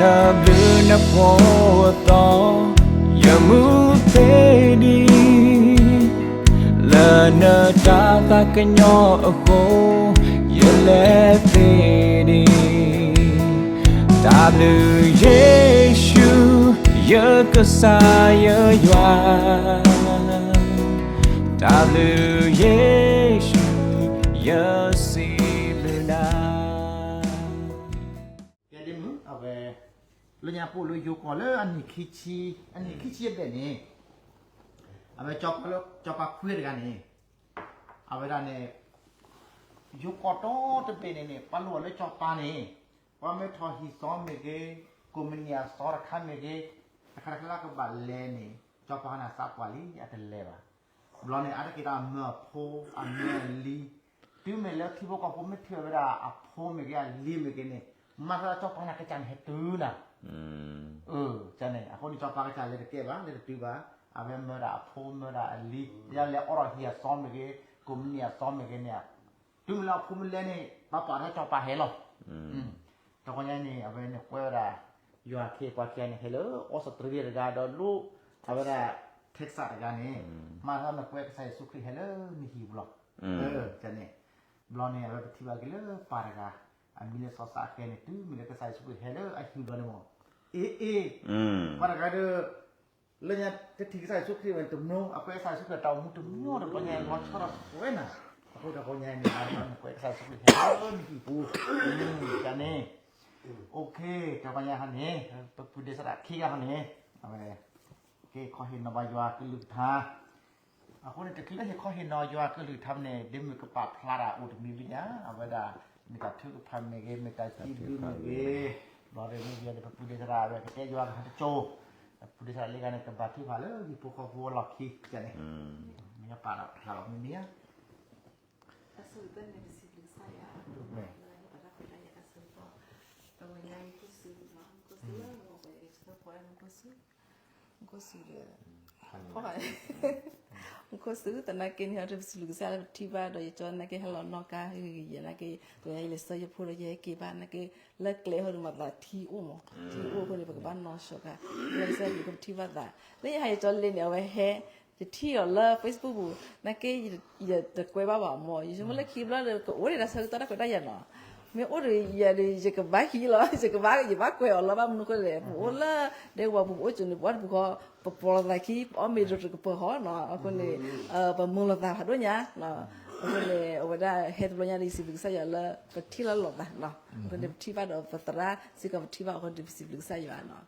နဘျုးနဖှိၣ်အသီ, ယမူသ့ဒံး, လၢနတၢ်သးကညီၤအဃိ, ယလဲၤသ့ဒံး. တၢ်ဘျုးယ့ၣ်ၡူး, ယကစၢ်ယွၤ, တၢ်ဘျုးယ့ၣ်ၡူး, ယစံးဘျုးနၤ. အဝဲ လၢညါပအိၣ်လၢယိၤကီၢ်လၢအနံၣ်ခံဆံ, အနံၣ်ခံဆံအဘျဲၣ်န့ၣ်, အဝဲ စီၤပၤခွံတဂၤန့ၣ်, အဝဲဒၣ်န့ၣ် ယိၤကီၢ်တီတဘ့ၣ်န့ၣ်န့ၣ် ပှၤလိၣ်အီၤလၢစီၤပၤန့ၣ်, ပှၤမ့ၢ်ထီၣ်ဟံၣ်စီမ့ၢ်ဂ့ၤ, ကိးမုၢ်နံၤအစီတခါမ့ၢ်ဂ့ၤ, တခါတခါလၢကဘၣ်လဲၤန့ၣ် စီၤပၤန့ၣ်သးပှၢ်လံ အတလဲၤဘၣ်. ဘျီန့ၣ် အါတက့ၢ်ဒီးအမၢအဖိ, အမၢအလံၤ, တုၤမ့ၢ်လၢထံဖိကီၢ်ဖိမ့ၢ်ထံၣ်ဝဲဒၣ်အဖိမ့ၢ်ဂ့ၤ အလံၤမ့ၢ်ဂ့ၤန့ၣ်, မၤသးဒီးစီၤပၤန့ၣ်ကစၢ်န့ၣ်ဟဲတုၤနၤ န့ၣ်, အဃိန့ၣ် စီၤပၤကစၢ်လဲၤတကဲဘၣ်, လဲၤတတုၤဘၣ်, အဝဲမၢဒၣ်အဖိမၢဒၣ်အလံၤ, ယလဲၤအိးထီၣ်ဟံၣ်အစီမ့ၢ်ဂ့ၤ, ကိးမုၢ်နံၤအစီမ့ၢ်ဂ့ၤန့ၣ်, တုၤမ့ၢ်လၢအဖိမ့ၢ်လဲၤန့ၣ် ပှၤပာ်ထဲစီၤပၤဟဲလီၤ. တဂီၤညါန့ၣ် အဝဲန့ၣ်ကွဲဝဲဒၣ် ယွၤခ့ပှၤခံဂၤန့ၣ် ဟဲလၢအီစထြ့လယါတဂၤ ဒီးလိၣ်အဝဲဒၣ် Texas တဂၤန့ၣ်, မၤသးန့ၣ်ကွဲကစၢ်ယ့ၣ်ၡူးခရံာ်ဟဲလၢနဟံၣ်ပူၤလီၤ. န့ၣ်, ဘျီန့ၣ် အဝဲပထံၣ်ဘၣ်က့ၤလၢပၢ်တဂၤ, အမံၤလၢစီၤစးခဲန့ၣ် တုၤမ့ၢ်လၢကစၢ်ယ့ၣ်ၡူးခရံာ်ဟဲလၢအဟံၣ်ဘျီန့ၣ်မ့ၢ်, အ့ အ့ ပှၤတဂၤဒီး လၢညါတထံၣ်ကစၢ်ယ့ၣ်ၡူးခရံာ်ဝဲတမူ, အကွဲကစၢ်ယ့ၣ်ၡူးခရံာ်တၢ်အိၣ်မူတမူဒီး တဂီၤညါလီၤဆီဒီးကွဲနၤ, အဃိတဂီၤညါန့ၣ် မၤသးန့ၣ်ကွဲကစၢ်ယ့ၣ်ၡူးခရံာ်ဟဲလၢနဟံၣ်ပူၤ, န့ၣ်, OK, တဂီၤညါဟီန့ၣ် ပပုၢ်ဒ့စရးခံဂၤဟီန့ၣ်, အဝဲ က့ၤခီဟ့ၣ်နီၤဘၣ်ယွၤကလုၢ်ကထါ, အဃိန့ၣ် တချုးလၢဟ့ၣ်ခီဟ့ၣ်နီၤယွၤကလုၢ်ကထါန့ၣ် ဒ်မုၢ်ကပာ်ဖျါတၢ်အိၣ်တမံၤမံၤညါ, အဝဲဒၣ် မ့ၢ်တၢ်ထုကဖၣ်မ့ၢ်ဂ့ၤ, မ့ၢ်တၢ်စံးဘျုးမ့ၢ်ဂ့ၤ, ဘျီဒီးမ့ၢ်ယဲန့ၣ် ပပုၢ်ဒ့စရးဝဲကတဲယွၤကထါတကၠိ, ပပုၢ်ဒ့စရးလံဂၤန့ၣ် ကဘါထုကဖၣ်လၢဟံၣ်ဖိဃီဖိအလီၢ်ခံန့ၣ်, မ့ၢ်ပာ်ဒီးဖျါလီၤမ့ၢ်မ့ၢ်ဧါ တၢ်ဆိၣ်ဂ့ၤသၢန့ၣ် ပစံးဘျုးကစၢ်ယွၤ, လၢဟ့ၣ်ပှၤတၢ်ခွဲးတၢ်ယာ်တၢ်ဆၢကတီၢ်, တဂီၤညါမူခိၣ်စူၤလီၤ, မူခိၣ်စူၤလၢမူခိၣ်စူၤ, မူခိၣ်စူၤဒီး, မူခိၣ်စူၤသနာ်က့န့ၣ် ဟီဒုးပစံးဘျုးကစၢ်လၢပထံၣ်ဘၣ်ဒီးယကၠီသနာ်က့ဟဲလီၤနီၣ်ကါဂ့ၤဂ့ၤယဲၢ်သနာ်က့, တဂီၤညါယလဲၤဆှၢယဖိဒီးယဟဲက့ၤဘၣ်သနာ်က့, လၢကျဲဟီဒုးမၤသးထံအိၣ်မး, ထံအိၣ်အဃိန့ၣ် ပကဘၣ်နီၣ်ဆိကါ, လၢကစၢ်ယွၤကထံၣ်ဘၣ်သး, လၢယဟးယကၠီလ့န့ၣ် အဝဲဟဲ ယထံၣ်အီၤလၢ Facebook ပူၤ, သနာ်က့ ယတကွဲးဘၣ်ဘၣ်မး, ယဆိကမိၣ်လၢခံဘျီဒီး ကအိၣ်ဒံးတၢ်ဆၢကတီၢ်တၢ်ခွဲးတၢ်ယာ်နီၤ, မ့ၢ်အိၣ်ဒီးယၤဒီး ယကဘၣ်ဟံးလီၤ, ယကဘၣ် ယဘၣ်ကွဲးအီၤလီၤ, ဘၣ်မနုၤဃိလဲၣ်, ပအိၣ်လၢ ဒဲကဝီၤပူၤ ပအိၣ်ကၠိန့ၣ် ပအီၣ်တပူၤဃီ, ပပိာ်လိာ်သးခံပအီၣ်မ့ၤတကပၤဃီနီၤ, အဃိန့ၣ် ပမိၢ်လိာ်သးဖးဒိၣ်ညါ, အဃိန့ၣ် အဝဲဒၣ်ဟဲတဘျီညါဒီး ယစံးဘျုးကစၢ်ယွၤလၢ ပထံၣ်လိာ်သးနီၤ, အဃိန့ၣ် ပထံၣ်ဘၣ်ဒီးပသရၣ်စ့ၢ်ကီး ပထံၣ်ဘၣ်အဃိဒီး ပစံးဘျုးကစၢ်ယွၤနီၤ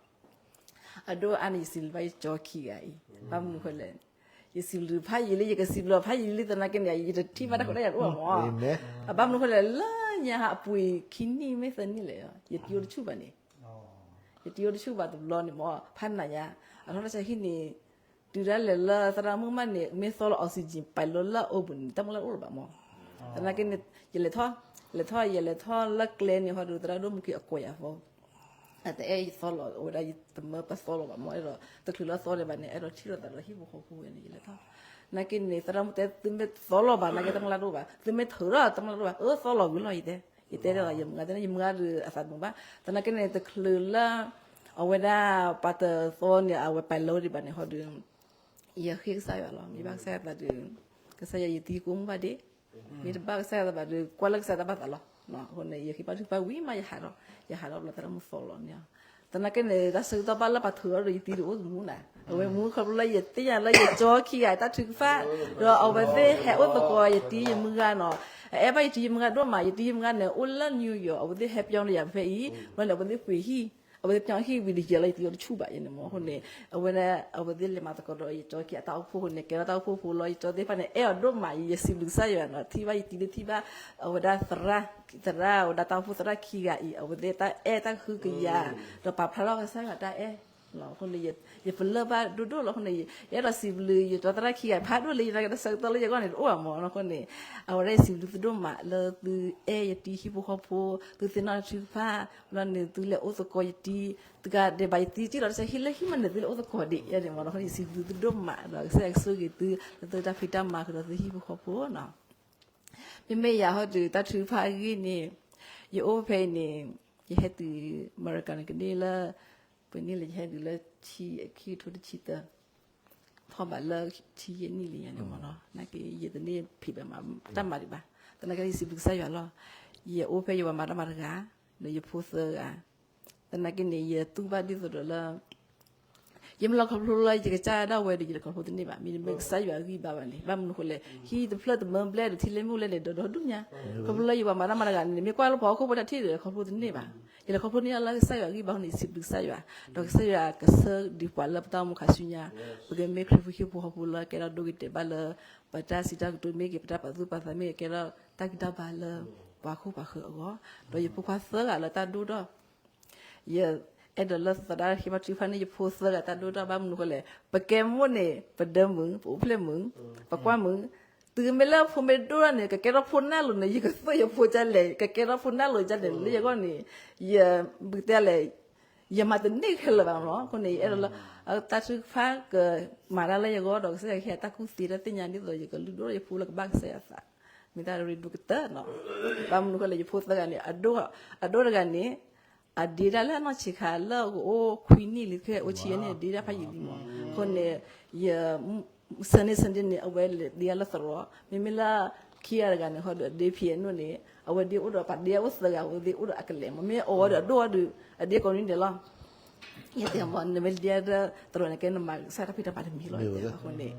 အဒိၣ်အါန့ၣ် ယစံးဘျုးဘၣ်ယကၠီခံဂၤအံၤ, ဘၣ်မနုၤဃိလဲၣ်, ယစံးဘျုးဖးယံာ်လံ, ယကစံးဘျုးဖးယံာ်လံသနာ်က့န့ၣ် ယတထံၣ်ဘၣ်တၢ်ခွဲးတၢ်ယာ်တအိၣ်ဘၣ်မး, အဘၣ်မနုၤဃိလဲၣ်, လၢညါအပူၤအံၤခံနံၣ်မ့ၢ်သၢနံၣ်လဲၣ်, ယတံၤအိၣ်တဆူၣ်ဘၣ်န့ၣ်, ယတံၤအိၣ်တဆူၣ်ဘၣ်တဘျီန့ၣ်မး, ဖးနၤညါ, အထီၣ်တၢ်ဆါဟံၣ်န့ၣ် တုၤဒၣ်လဲာ်လၢသရၣ်မုၣ်မးန့ၣ် မ့ၢ်သီလီၤ oxygen ပာ်လီၤလၢအအိၣ်ပူၤန့ၣ် တၢ်မုၢ်လၢ်တအိၣ်လၢၤဘၣ်မး, သနာ်က့န့ၣ် ယလဲၤထီၣ်, လဲၤထီၣ် ယလဲၤထီၣ်လၢကျဲန့ၣ် ဟီဒီးသရၣ်ဒိၣ်မူခံအကွဲးယၤဖိ အတအဲၣ်ယသီလီၤ, အဝဲဒၣ်ယတမၢပသီလီၤဘၣ်မး, အဲၣ်ဒိးတချုးလၢသီဒံးဘၣ်န့ၣ် အဲၣ်ဒိးထံၣ်လိာ်သးဒီးဟံၣ်ဖိဃီဖိဝဲန့ၣ် ယလဲၤထီၣ်, သနာ်က့န့ၣ် သရၣ်မုၣ်တဲ သုမ့ၢ်သီလီၤဘၣ် သနာ်က့တၢ်မုၢ်လၢ်တအိၣ်ဘၣ်, သုမ့ၢ်ထုးထီၣ်တၢ်မုၢ်လၢ်တအိၣ်ဘၣ် အၢသီလီၤဝံၤလီၤ ယတဲ, ယတဲဒီးယမုၢ်ဂၤတဲန့ၣ် ယမုၢ်ဂၤဒီးအသးတမုာ်ဘၣ်, သနာ်က့န့ၣ် တချုးလၢ အဝဲဒၣ်ပှၤတသီန့ၣ် အဝဲပာ်လီၤဒံးဘၣ်န့ၣ် ဟီဒီး ယဃ့ကစၢ်ယွၤလီၤ, မ့ၢ်ဘၣ်ကစၢ်ယွၤသးဒီး ကစၢ်ယွၤ ယတံၤကိးမုၢ်ဘၣ်ဒ့, မ့ၢ်တဘၣ်ကစၢ်ယွၤသးဘၣ်ဒီး ကွၢ်လၢကစၢ်တၢ်ဘၣ်သးလီၤ, အဃိန့ၣ် ယဃ့ဘါထုကဖၣ်ဝံၤမး ယဟးထီၣ်, ယဟးထီၣ်ဘျီသရၣ်မုၣ်သီလီၤန့ၣ်, သနာ်က့န့ၣ် တၢ်ဆၢကတီၢ်ဘၣ်လၢပှၤထုးထီၣ်ဒီးယတံၤတအိၣ်တမူနၤ, အဝဲမူခီဖျိလၢယသ့ၣ်ညါလၢယကၠီခံဂၤတၢ်ထုကဖၣ်, ဒီးအဝဲသ့ၣ်ဟဲအိၣ်သကိးယတံၤယမုၢ်ဂၤနီၤ, အအဲၣ်ဘၣ်ယတံၤယမုၢ်ဂၤဒိၣ်မး, ယတံၤယမုၢ်ဂၤန့ၣ် အိၣ်လၢ New York, အဝဲသ့ၣ်ဟဲပျီန့ၢ်ယၤဖဲအံၤ, ဘျီန့ၣ် အဝဲသ့ၣ်ပှ့ၤဟံၣ်, အဝဲသ့ၣ်ပျီဟံၣ်ဝံၤဒီးယၤလီၤ ယတံၤအိၣ်တဆူၣ်ဘၣ်ယဲန့ၣ်မး, အဃိန့ၣ် အဝဲဒၣ် အဝဲသ့ၣ်လဲၤမၤသကိးဒီးယကၠီခံဂၤတၢ်အိၣ်ဖှိၣ်အဃိန့ၣ် ကဲထီၣ်တၢ်အိၣ်ဖှိၣ်ဖိလီၤ, ယကၠီသ့ၣ်တဖၣ်န့ၣ် အဲၣ်အီၤဒိၣ်မး, ယစံးဘျုးကစၢ်ယွၤနီၤ, ထံၣ်ဘၣ်ယတံၤလၢထံၣ်ဘၣ် အဝဲဒၣ်သရၣ်, သရၣ် အဝဲဒၣ်တၢ်အိၣ်ဖှိၣ်သရၣ်ခံဂၤအံၤ အဝဲသ့ၣ်တၢ်အဲၣ်တၢ်ဃုကယၤ, ဒီးပာ်ဖျါထီၣ်ကစၢ်ယွၤတၢ်အဲၣ်, အဃိန့ၣ် ယပလၢၢ်ဘၣ်ဒိၣ်ဒိၣ်လီၤ, အဃိန့ၣ် ယအဲၣ်ဒိးစံးဘျုးယကၠီသရၣ်ခံဂၤဖးဒိၣ်လၢယနာ်က့ၤတၢ်ဆၢကတီၢ်လၢယဂီၢ်န့ၣ်တအိၣ်ဘၣ်မး, အဃိန့ၣ် အဝဲဒၣ်ယစံးဘျုးသုဒိၣ်မးလၢသုအဲၣ်ယတံၤဟံၣ်ဖိဃီဖိ, သုသ့ၣ်နီၣ်ထုကဖၣ်, ဘျီန့ၣ်သုလဲၤအိၣ်သကိးယတံၤ, တဂၤဒဲးဘၣ်ယတံၤစံၣ်လီၤတၢ်ဆါဟံၣ်လၢဟံၣ်မးန့ၣ် သုလဲၤအိၣ်သကိးဒံးယဲန့ၣ်မး, အဃိန့ၣ် ယစံးဘျုးသုဒိၣ်မးဒီးကစၢ်ယွၤကဆိၣ်ဂ့ၤသု လၢသုတၢ်ဖံးတၢ်မၤဃုာ်ဒီးသုဟံၣ်ဖိဃီဖိနီၤ. မ့မ့ၢ်ယၤဟီဒီးတၢ်ထုကဖၣ်အဂ့ၢ်န့ၣ်, ယအိၣ်ဖဲအံၤန့ၣ် ယဟဲတုၤအမဲရကၤန့ၣ် ကန့ၢ်လၢ ပှဲၤနံၣ်လဲၣ် ယဟဲတုၤလၢ ဆံ ခံကထိတဆံသၢ, ဖီၣ်ဘၣ်လၢဆံယဲၢ်နံၣ်လံယၤန့ၣ်မ့ၢ်နီၤ, နာ်က့ ယတန့ၢ်ဖံးဘၣ်မၤတၢ်မၤဒံးဘၣ်, သနာ်က့ ယစံးဘျုးကစၢ်ယွၤလီၤ. ယအိၣ်ဖဲယပှၤမၤတၢ်မၤတဂၤ, ဒီးယဖိသၢဂၤ, သနာ်က့န့ၣ် ယတူၢ်ဘၣ်ဒ်သိးဒီးလၢ ယမ့ၢ်လီခီဖျိလၢယကစၢ်ဒၣ်ဝဲဒီး ယလဲၤခီဖျိတန့ၢ်ဘၣ်, မ့တမ့ၢ်ကစၢ်ယွၤဂံၢ်ဘါဘၣ်န့ၣ်, ဘၣ်မနုၤဃိလဲၣ်, ဟံၣ်တဖျၢၣ်တမၢဘျဲၣ်ဒီးထံလၢမ့ၣ်အူလဲၣ်န့ၣ် ဒီးဒီဒူၣ်ညါ, ခီဖျိလၢယပှၤမၤတၢ်မၤတဂၤန့ၣ် မ့ၢ်ကွၢ်လၢပှၤဟီၣ်ခိၣ်ဖိတၢ်ထံၣ်ဒီး လဲၤခီဖျိတန့ၢ်ဘၣ်. ယလဲၤခီဖျိန့ၢ်အီၤလၢကစၢ်ယွၤဂံၢ်ဘါအဃိန့ၣ် ယစံးဘျုးကစၢ်ယွၤ, ဒီးကစၢ်ယွၤကဆှၢဒံးပှၤလၢပတၢ်အိၣ်မူခါဆူညါ, ပကမ့ၢ်ခရံာ်ဖိဟံၣ်ဖိဃီဖိလၢကဲထီၣ်ဒိဂ့ၤတဲာ်ဘၣ်လၢ ပတၢ်စံးတၢ်ကတိၤမ့ၢ်ဂ့ၤ ပတၢ်ပာ်သူၣ်ပာ်သးမ့ၢ်ဂ့ၤ ကဲထီၣ်တၢ်ဂံၢ်တၢ်ဘါလၢပှၤခိၣ်ပှၤဃၢၤအဂီၢ်, ဒီးယဖိခွါသၢဂၤလၢတၢ်ဒိၣ်ထီၣ် ယအဲၣ်ဒိးလၢသးဒၣ်ဟ့ၣ်ဘၣ်ထုကဖၣ်န့ၢ်ယဖိသၢဂၤတၢ်ဒိၣ်ထီၣ် ဘၣ်မနုၤဃိလဲၣ်, ပကဲမိၢ်န့ၣ် ပဒၢမုာ် ပအိၣ်ဖျဲၣ်မုာ် ပကွၢ်မုာ်, တုၤမ့ၢ်လၢဖိမ့ၢ်ဒိၣ်ထီၣ်န့ၣ် ကကဲထီၣ်ဖိနၢ်လိၤန့ၣ် ယကသိၣ်ယဖိဒ်လဲၣ် ကကဲထီၣ်ဖိနၢ်လိၤဒ်လဲၣ် လၢယဂီၢ်န့ၣ် ယ ပကတဲလဲၣ် ယမၤတန့ၢ်ခဲလၢာ်ဘၣ်လီၤ. အဃိန့ၣ် ယအဲၣ်ဒိးလၢ တၢ်ထုကဖၣ်ကမၤတၢ်လၢယဂီၢ်ဒီး ကစၢ်ယွၤကဟ့ၣ်ယၤတၢ်ကူၣ်သ့တၢ်သ့ၣ်ညါ ဒ်သိးယကလုၢ်ဒိၣ်ယဖိလၢကဘၣ်ကစၢ်ယွၤသး, မ့ၢ်တၢ်ရ့ဒိၣ်ကတၢၢ်နီၤ. ဘၣ်မနုၤဃိလဲၣ် ယဖိသၢဂၤန့ၣ် အဒိၣ်တဂၤန့ၣ် အဒ့ဒၣ်လၢအနီၢ်ဆံးခါ လၢအကအိၣ်ခွံနံၣ်လံ ခဲအိၣ်ဆံယဲၢ်နံၣ် အဒ့ဒၣ်ဖးယံာ်လံမး. အဃိန့ၣ် ယ Sunday Sunday န့ၣ် အဝဲလဲၤဒ့ဒၣ်လၢသရိာ်, မ့မ့ၢ်လၢခံဂၤတဂၤန့ၣ် ဟီဒီးဒ့ဖံးအနိၣ်န့ၣ် အဝဲဒ့အိၣ်ဒီး ပှၤဒ့အိၣ်သၢဂၤ အဝဲသ့ၣ်အိၣ်ဒီးအကလဲာ်မး, မ့ၢ်အီၤဝဲဒီးဒိၣ်ဝဲဒီး အဒ့ကိးနွံဒဲးလီၤ. ယတဲမး နမ့ၢ်ဒ့ဒၣ်သရိာ်န့ၣ် ကဲနမၤကစၢ်တၢ်ဖံးတၢ်မၤတမံၤလီၤ. အဃိန့ၣ်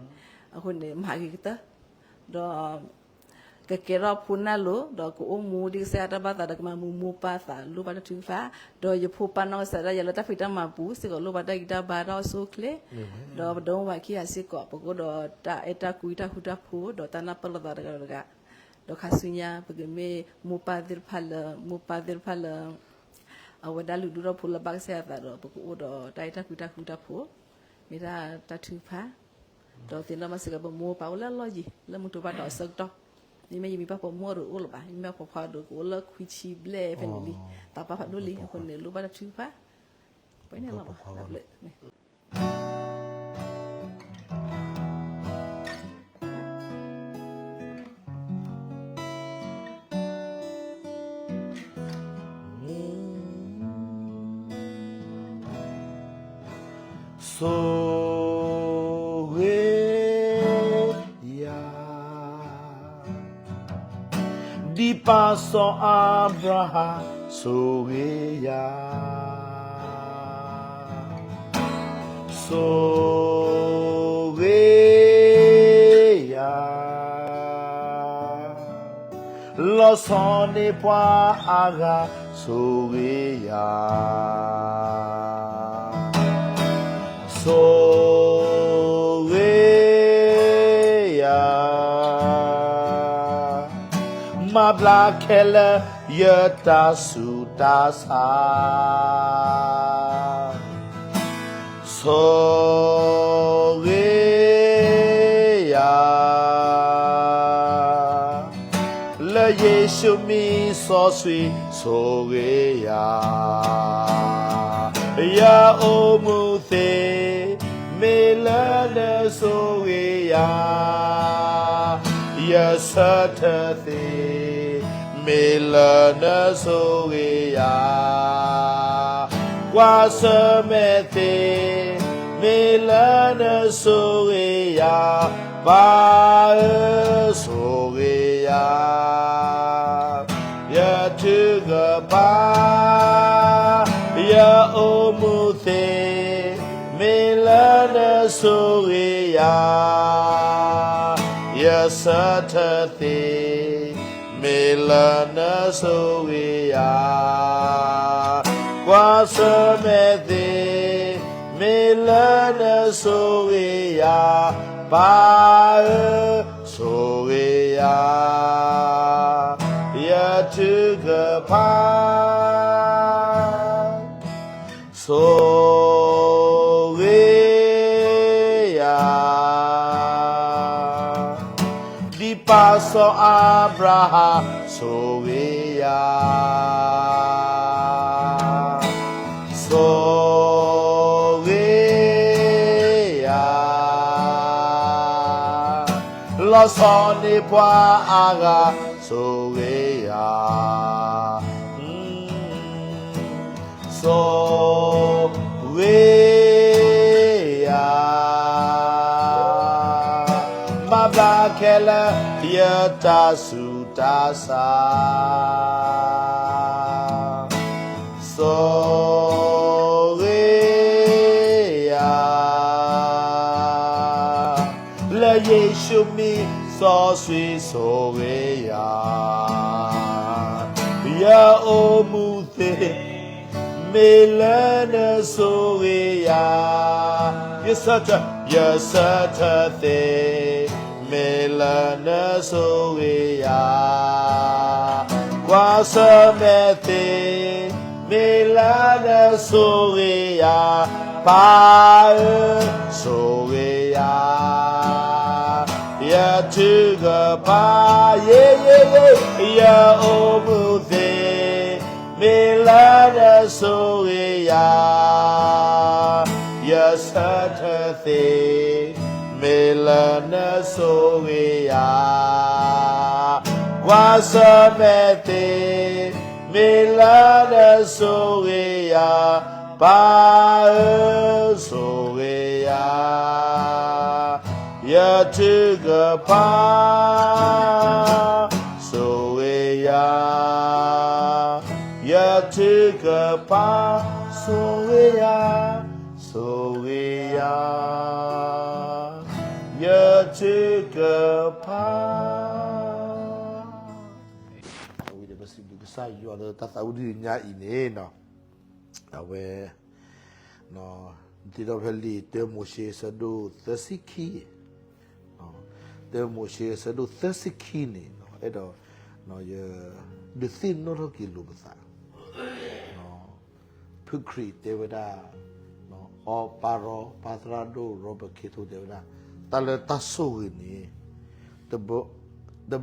အဃိန့ၣ် မၤဂ့ၤကတၢၢ် ဒီး ကကဲထီၣ်ဖိနၢ်လိၤ ဒီးကအိၣ်မူဒ်ကစၢ်ယွၤတၢ်ဘၣ်သး ဒီးကမၤမူမိၢ်ပၢ်သး လိၣ်ဘၣ်တၢ်ထုကဖၣ်, ဒီးယဖိပၢ်နီၢ်ကစၢ်ဒၣ်ယၤလၢတၢ်ဖံးတၢ်မၤပူၤစ့ၢ်ကီး လိၣ်ဘၣ်တၢ်ဂံၢ်တၢ်ဘါ တၢ်အိၣ်ဆူၣ်အိၣ်ချ့, ဒီးပဒိၣ်ဝၤခံဂၤစ့ၢ်ကီး ပကအိၣ်ဒီးတၢ်အဲၣ်တၢ်ကွံ တၢ်ဃူတၢ်ဖိး ဒီးတၢ်နၢ်ပၢၢ်လိာ်သးတဂၤဒီးတဂၤ, ဒီးခါဆူညါ ပကမ့ၢ်မိၢ်ပၢ်သ့ၣ်တဖၣ်လၢ မိၢ်ပၢ်သ့ၣ်တဖၣ်လၢ အဝဲဒၣ်လုၢ်ဒိၣ်ထီၣ်ဖိလၢဘၣ်ကစၢ်ယွၤသးဒီး ပကအိၣ်ဒီးတၢ်အဲၣ်တၢ်ကွံ တၢ်ဃူတၢ်ဖိး, မ့ၢ်ဒၣ်တၢ်ထုကဖၣ်, ဒီးသ့ၣ်နီၣ်ဘၣ်စ့ၢ်ကီး ပမိၢ်ပၢ်အိၣ်လၢအလီၢ်ယံၤ လၢမုၢ်တိၤဘၣ်တီၤအဆၢကတီၢ်, မ့မ့ၢ်ယမံၤပၢ်ဖိမုၣ်အဒိးအိၣ်လၢၤဘၣ်, ယမံၤပၢ်ဖိခွါဒိးကအိၣ်လၢခွံဆံဘျဲၣ်ဖဲန့ၣ်လံ, သးပှၢ်ဖးဒိၣ်လံ, အဃိန့ၣ် လိၣ်ဘၣ်တၢ်ထုကဖၣ်, ပှဲၤန့ၣ်လီၤဘၣ်. ဆိၣ်ဂ့ၤယၤ, ဒ်ပၢ်စီၤအၤဘြၤဟၣ် ဆိၣ်ဂ့ၤယၤ, ဆိၣ်ဂ့ၤယၤ လီၤဆီန့ၢ်ပှၤအါဂၤ ဆိၣ်ဂ့ၤယၤ, ဆိၣ်ဂ့ၤယၤ မၤဘျါခဲလၢာ်ယတၢ်ဆူးတၢ်ဆါ ဆိၣ်ဂ့ၤယၤ, လၢယ့ၣ်ၡူးမံၤစီဆှံ ဆိၣ်ဂ့ၤယၤ, ယအိၣ်မူသ့ မ့ၢ်လၢနဆိၣ်ဂ့ၤယၤ, ယဆၢထၢၣ်သ့ မ့ၢ်လၢနဆိၣ်ဂ့ၤယၤ, ကွၢ်ဆၢၣ်မဲာ်သ့ မ့ၢ်လၢနဆိၣ်ဂ့ၤယၤ, ပၢ်ဧၢ ဆိၣ်ဂ့ၤယၤ, ယထုကဖၣ် ယအိၣ်မူသ့ မ့ၢ်လၢနဆိၣ်ဂ့ၤယၤ, ယဆၢထၢၣ်သ့ မ့ၢ်လၢနဆိၣ်ဂ့ၤယၤ, ကွၢ်ဆၢၣ်မဲာ်သ့ မ့ၢ်လၢနဆိၣ်ဂ့ၤယၤ, ပၢ်ဧၢ ဆိၣ်ဂ့ၤယၤ, ယထုကဖၣ် ဆိၣ်ဂ့ၤယၤ, ဒ်ပၢ်စီၤအၤဘြၤဟၣ် ဆိၣ်ဂ့ၤယၤ, ဆိၣ်ဂ့ၤယၤ, လီၤဆီန့ၢ်ပှၤအါဂၤ ဆိၣ်ဂ့ၤယၤ, ဆိၣ်ဂ့ၤယၤ, မၤဘျါခဲလၢာ် ယတၢ်ဆူးတၢ်ဆါ, ဆိၣ်ဂ့ၤယၤ, လၢယ့ၣ်ၡူးမံၤစီဆှံဆိၣ်ဂ့ၤယၤ, ယအိၣ်မူသ့ မ့ၢ်လၢနဆိၣ်ဂ့ၤယၤ, ယဆၢထၢၣ်, ယဆၢထၢၣ်သ့, မ့ၢ်လၢနဆိၣ်ဂ့ၤယၤ, ကွၢ်ဆၢၣ်မဲာ်သ့, မ့ၢ်လၢနဆိၣ်ဂ့ၤယၤ, ပၢ်ဧၢ, ဆိၣ်ဂ့ၤယၤ, ယထုကဖၣ်, ယ့ၣ်ယ့ၣ်ယ့ၣ်, ယအိၣ်မူသ့ မ့ၢ်လၢနဆိၣ်ဂ့ၤယၤ, ယဆၢထၢၣ်သ့, မ့ၢ်လၢနဆိၣ်ဂ့ၤယၤ, ကွၢ်ဆၢၣ်မဲာ်သ့, မ့ၢ်လၢနဆိၣ်ဂ့ၤယၤ, ပၢ်ဧၢ, ဆိၣ်ဂ့ၤယၤ, ယထုကဖၣ်, ဆိၣ်ဂ့ၤယၤ, ယထုကဖၣ်, ဆိၣ်ဂ့ၤယၤ, ဆိၣ်ဂ့ၤယၤ, ယထုကဖၣ်. အဝဲန့ၣ် ပစံးဘျုးကစၢ်ယွၤလၢတၢ်သးဝံၣ်တနံၤညါအံၤန့ၣ်, အဝဲ ဒ်သိးဖဲလံာ်တၢမိၤၡ့အဆၢဒိၣ်သၢဆံခံ, တၢမိၤၡ့အဆၢဒိၣ်သၢဆံခံန့ၣ် အဲၣ်ဒိး ဒုးသ့ၣ်နီၣ်ထီၣ်က့ၤလိာ်ပသး, ဖုခရံာ်တဲဝဲဒၣ်, အီပၢ်ရီ ပၢ်သရၣ်ဒိၣ် Robert Kiyotaki တဲဝဲဒၣ်, တၢ်လၢတၢ်ဆိၣ်ဂ့ၤန့ၣ် တဘျီဘျီ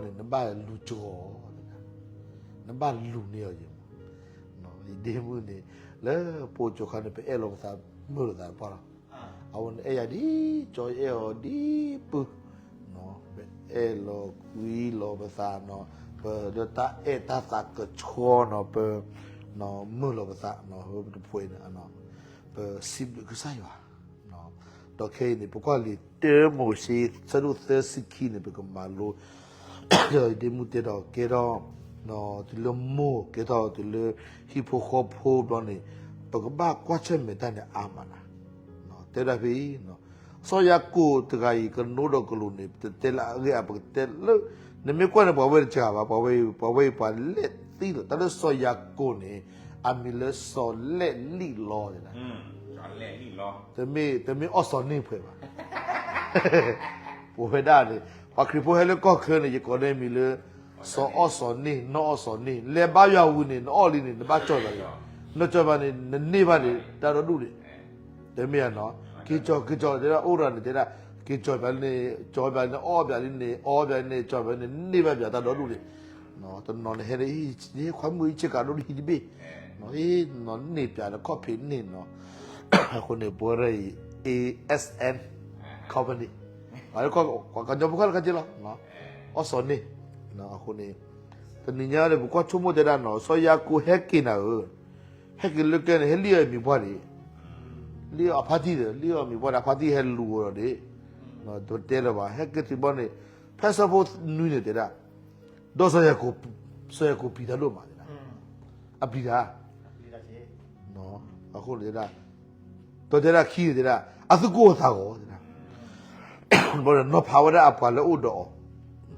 န့ၣ် နဘၣ်လူၤကီၤ, နဘၣ်လူၤန့ၢ်အီၤယဲၢ်မး, ယဒ့မုၣ်န့ၣ် လၢပအိၣ်ကၠိခါန့ၣ် ပအဲၣ်လီၤပသး မုာ်လိာ်သးပှၢ်လီၤ, အဝဲန့ၣ်အဲၣ်ယၤဒ်ကၠီ ယအဲၣ်အီၤဒ်ပုၢ်, ပအဲၣ်လီၤကွံလီၤပသးနီၤ, ပလၢတၢ်အဲၣ်တၢ်သးကဆှီနီၤ, ပ မုာ်လီၤပသးနီၤ, ပတဖှဲးန့ၣ်, ပစံးဘျုးကစၢ်ယွၤ, ဒီးခဲအံၤန့ၣ် ပကွၢ်လံာ်တၢမိၤၡ့ ဆၢဒိၣ်သၢဆံခံန့ၣ် ပကမၤလိ ဒ်မုၢ်တဲဒီးကဲထီၣ် တုၤလၢမိၢ်ကဲထီၣ်တုၤလၢဟံၣ်ဖိဃီဖိဘျီန့ၣ် ပကဘၣ်ကွၢ်ဆၢၣ်မဲာ်တၢ်န့ၣ်အါမးနၤ, တဲဒၣ်ဖဲအံၤ, စီၤယၤကိာ်တဂၤအံၤ ကနိဒီးကလူးန့ၣ် ပတတဲလၢအဂ့ၢ်အါ ပကတဲလၢ နမ့ၢ်ကွၢ်န့ၣ် ပှၤဝဲတစှၤဘၣ်, ပှၤဝဲအံၤ ပှၤဝဲအံၤပှၤလဲၣ်သံလီၤ, တၢ်လၢစီၤယၤကိာ်န့ၣ် အမံၤလၢစီၤလဲၣ်လံၣ်လီၤ, တမ့ၢ်အီၣ်စီၤန့ၢ်ဖှဲးဘၣ် ပဝဲဒၣ်န့ၣ် ပှၤခရံာ်ဖိဟဲလၢကီၢ်ချၢန့ၣ် ယကိးန့ၢ်မံၤလၢ စီၤအီၣ်စီၤန့ၢ်, နီၢ်အီၣ်စီၤန့ၢ်, လဲၤဘါယွၤဝံၤန့ၣ် နအီၣ်လံန့ၣ် နဘၣ်ကၠီၣ်ဘၣ်လံ, နကၠီၣ်ဘၣ်န့ၣ် နန့ၢ်ဘၣ်န့ၣ် တၢ်ဒီဒူၣ်န့ၣ်, တမ့ၢ်ဧါနီၤ, က့ၤကၠီၣ် က့ၤကၠီၣ် တဲဒၣ်အိၣ်ရၤန့ၣ် တဲဒၣ် က့ၤကၠီၣ်ဘၣ်လံန့ၣ် ကၠီၣ်ဘၣ်လံန့ၣ် အီၣ်ဘၣ်လံန့ၣ် အီဘၣ်လံန့ၣ် ကၠီၣ်ဘၣ်လံန့ၣ် နန့ၢ်ဘၣ်ဘၣ်တၢ်ဒီဒူၣ်န့ၣ်, တနီၤန့ၣ်ဟဲန့ၣ် ခွါမုၣ်အံၤဆ့ကၤဒိၣ်ဒ်ဟံၣ်တဘ့ၣ်, နီၤန့ၢ်ပၠးလၢခီၣ်ဖံးန့ၢ်နီၤ, အဃိန့ၣ် ပဝဲရၢ်အံၤ A S N company ကညီဖိခီၣ်လၢခါက့လီၤ, အီၣ်စီၤန့ၢ်, အဃိန့ၣ် တနံၤညါန့ၣ် ပကွၢ်ဆိကမိၣ်တဲဒၣ်နီၤ စီၤယၤကိာ်ဟဲက့ၤနၤဧၢ, ဟဲက့ၤလၢကျဲန့ၣ် ဟဲလံၣ်အီၣ်အမံၤပှၢ်န့ၣ်, လံၣ်အီၣ်အဖါတံၢ်ဒီး လံၣ်အီၣ်အမံၤပှၢ်ဒီး အဖါတံၢ်ဟဲလူၤအီၤဒီးန့ၣ်, တတဲလၢၤဘၣ် ဟဲက့ၤတုၤဘျီန့ၣ်, ဖဲဆၢဖိနွံန့ၣ်တဲဒၣ်, ဒီးစီၤယၤကိာ်, စီၤယၤကိာ်ပျံၤတၢ်ဒိၣ်မး, အပျံၤတၢ်, အဃိန့ၣ်တဲဒၣ်, ဒီးတဲဒၣ်ခံန့ၣ်တဲဒၣ် အသူၣ်ကိၢ်အသးဂီၤတဲဒၣ်, ဘၣ်ဒီးနီၤဖးဝဲဒၣ်အပှၤလၢအအိၣ်ဒီးအီၤ,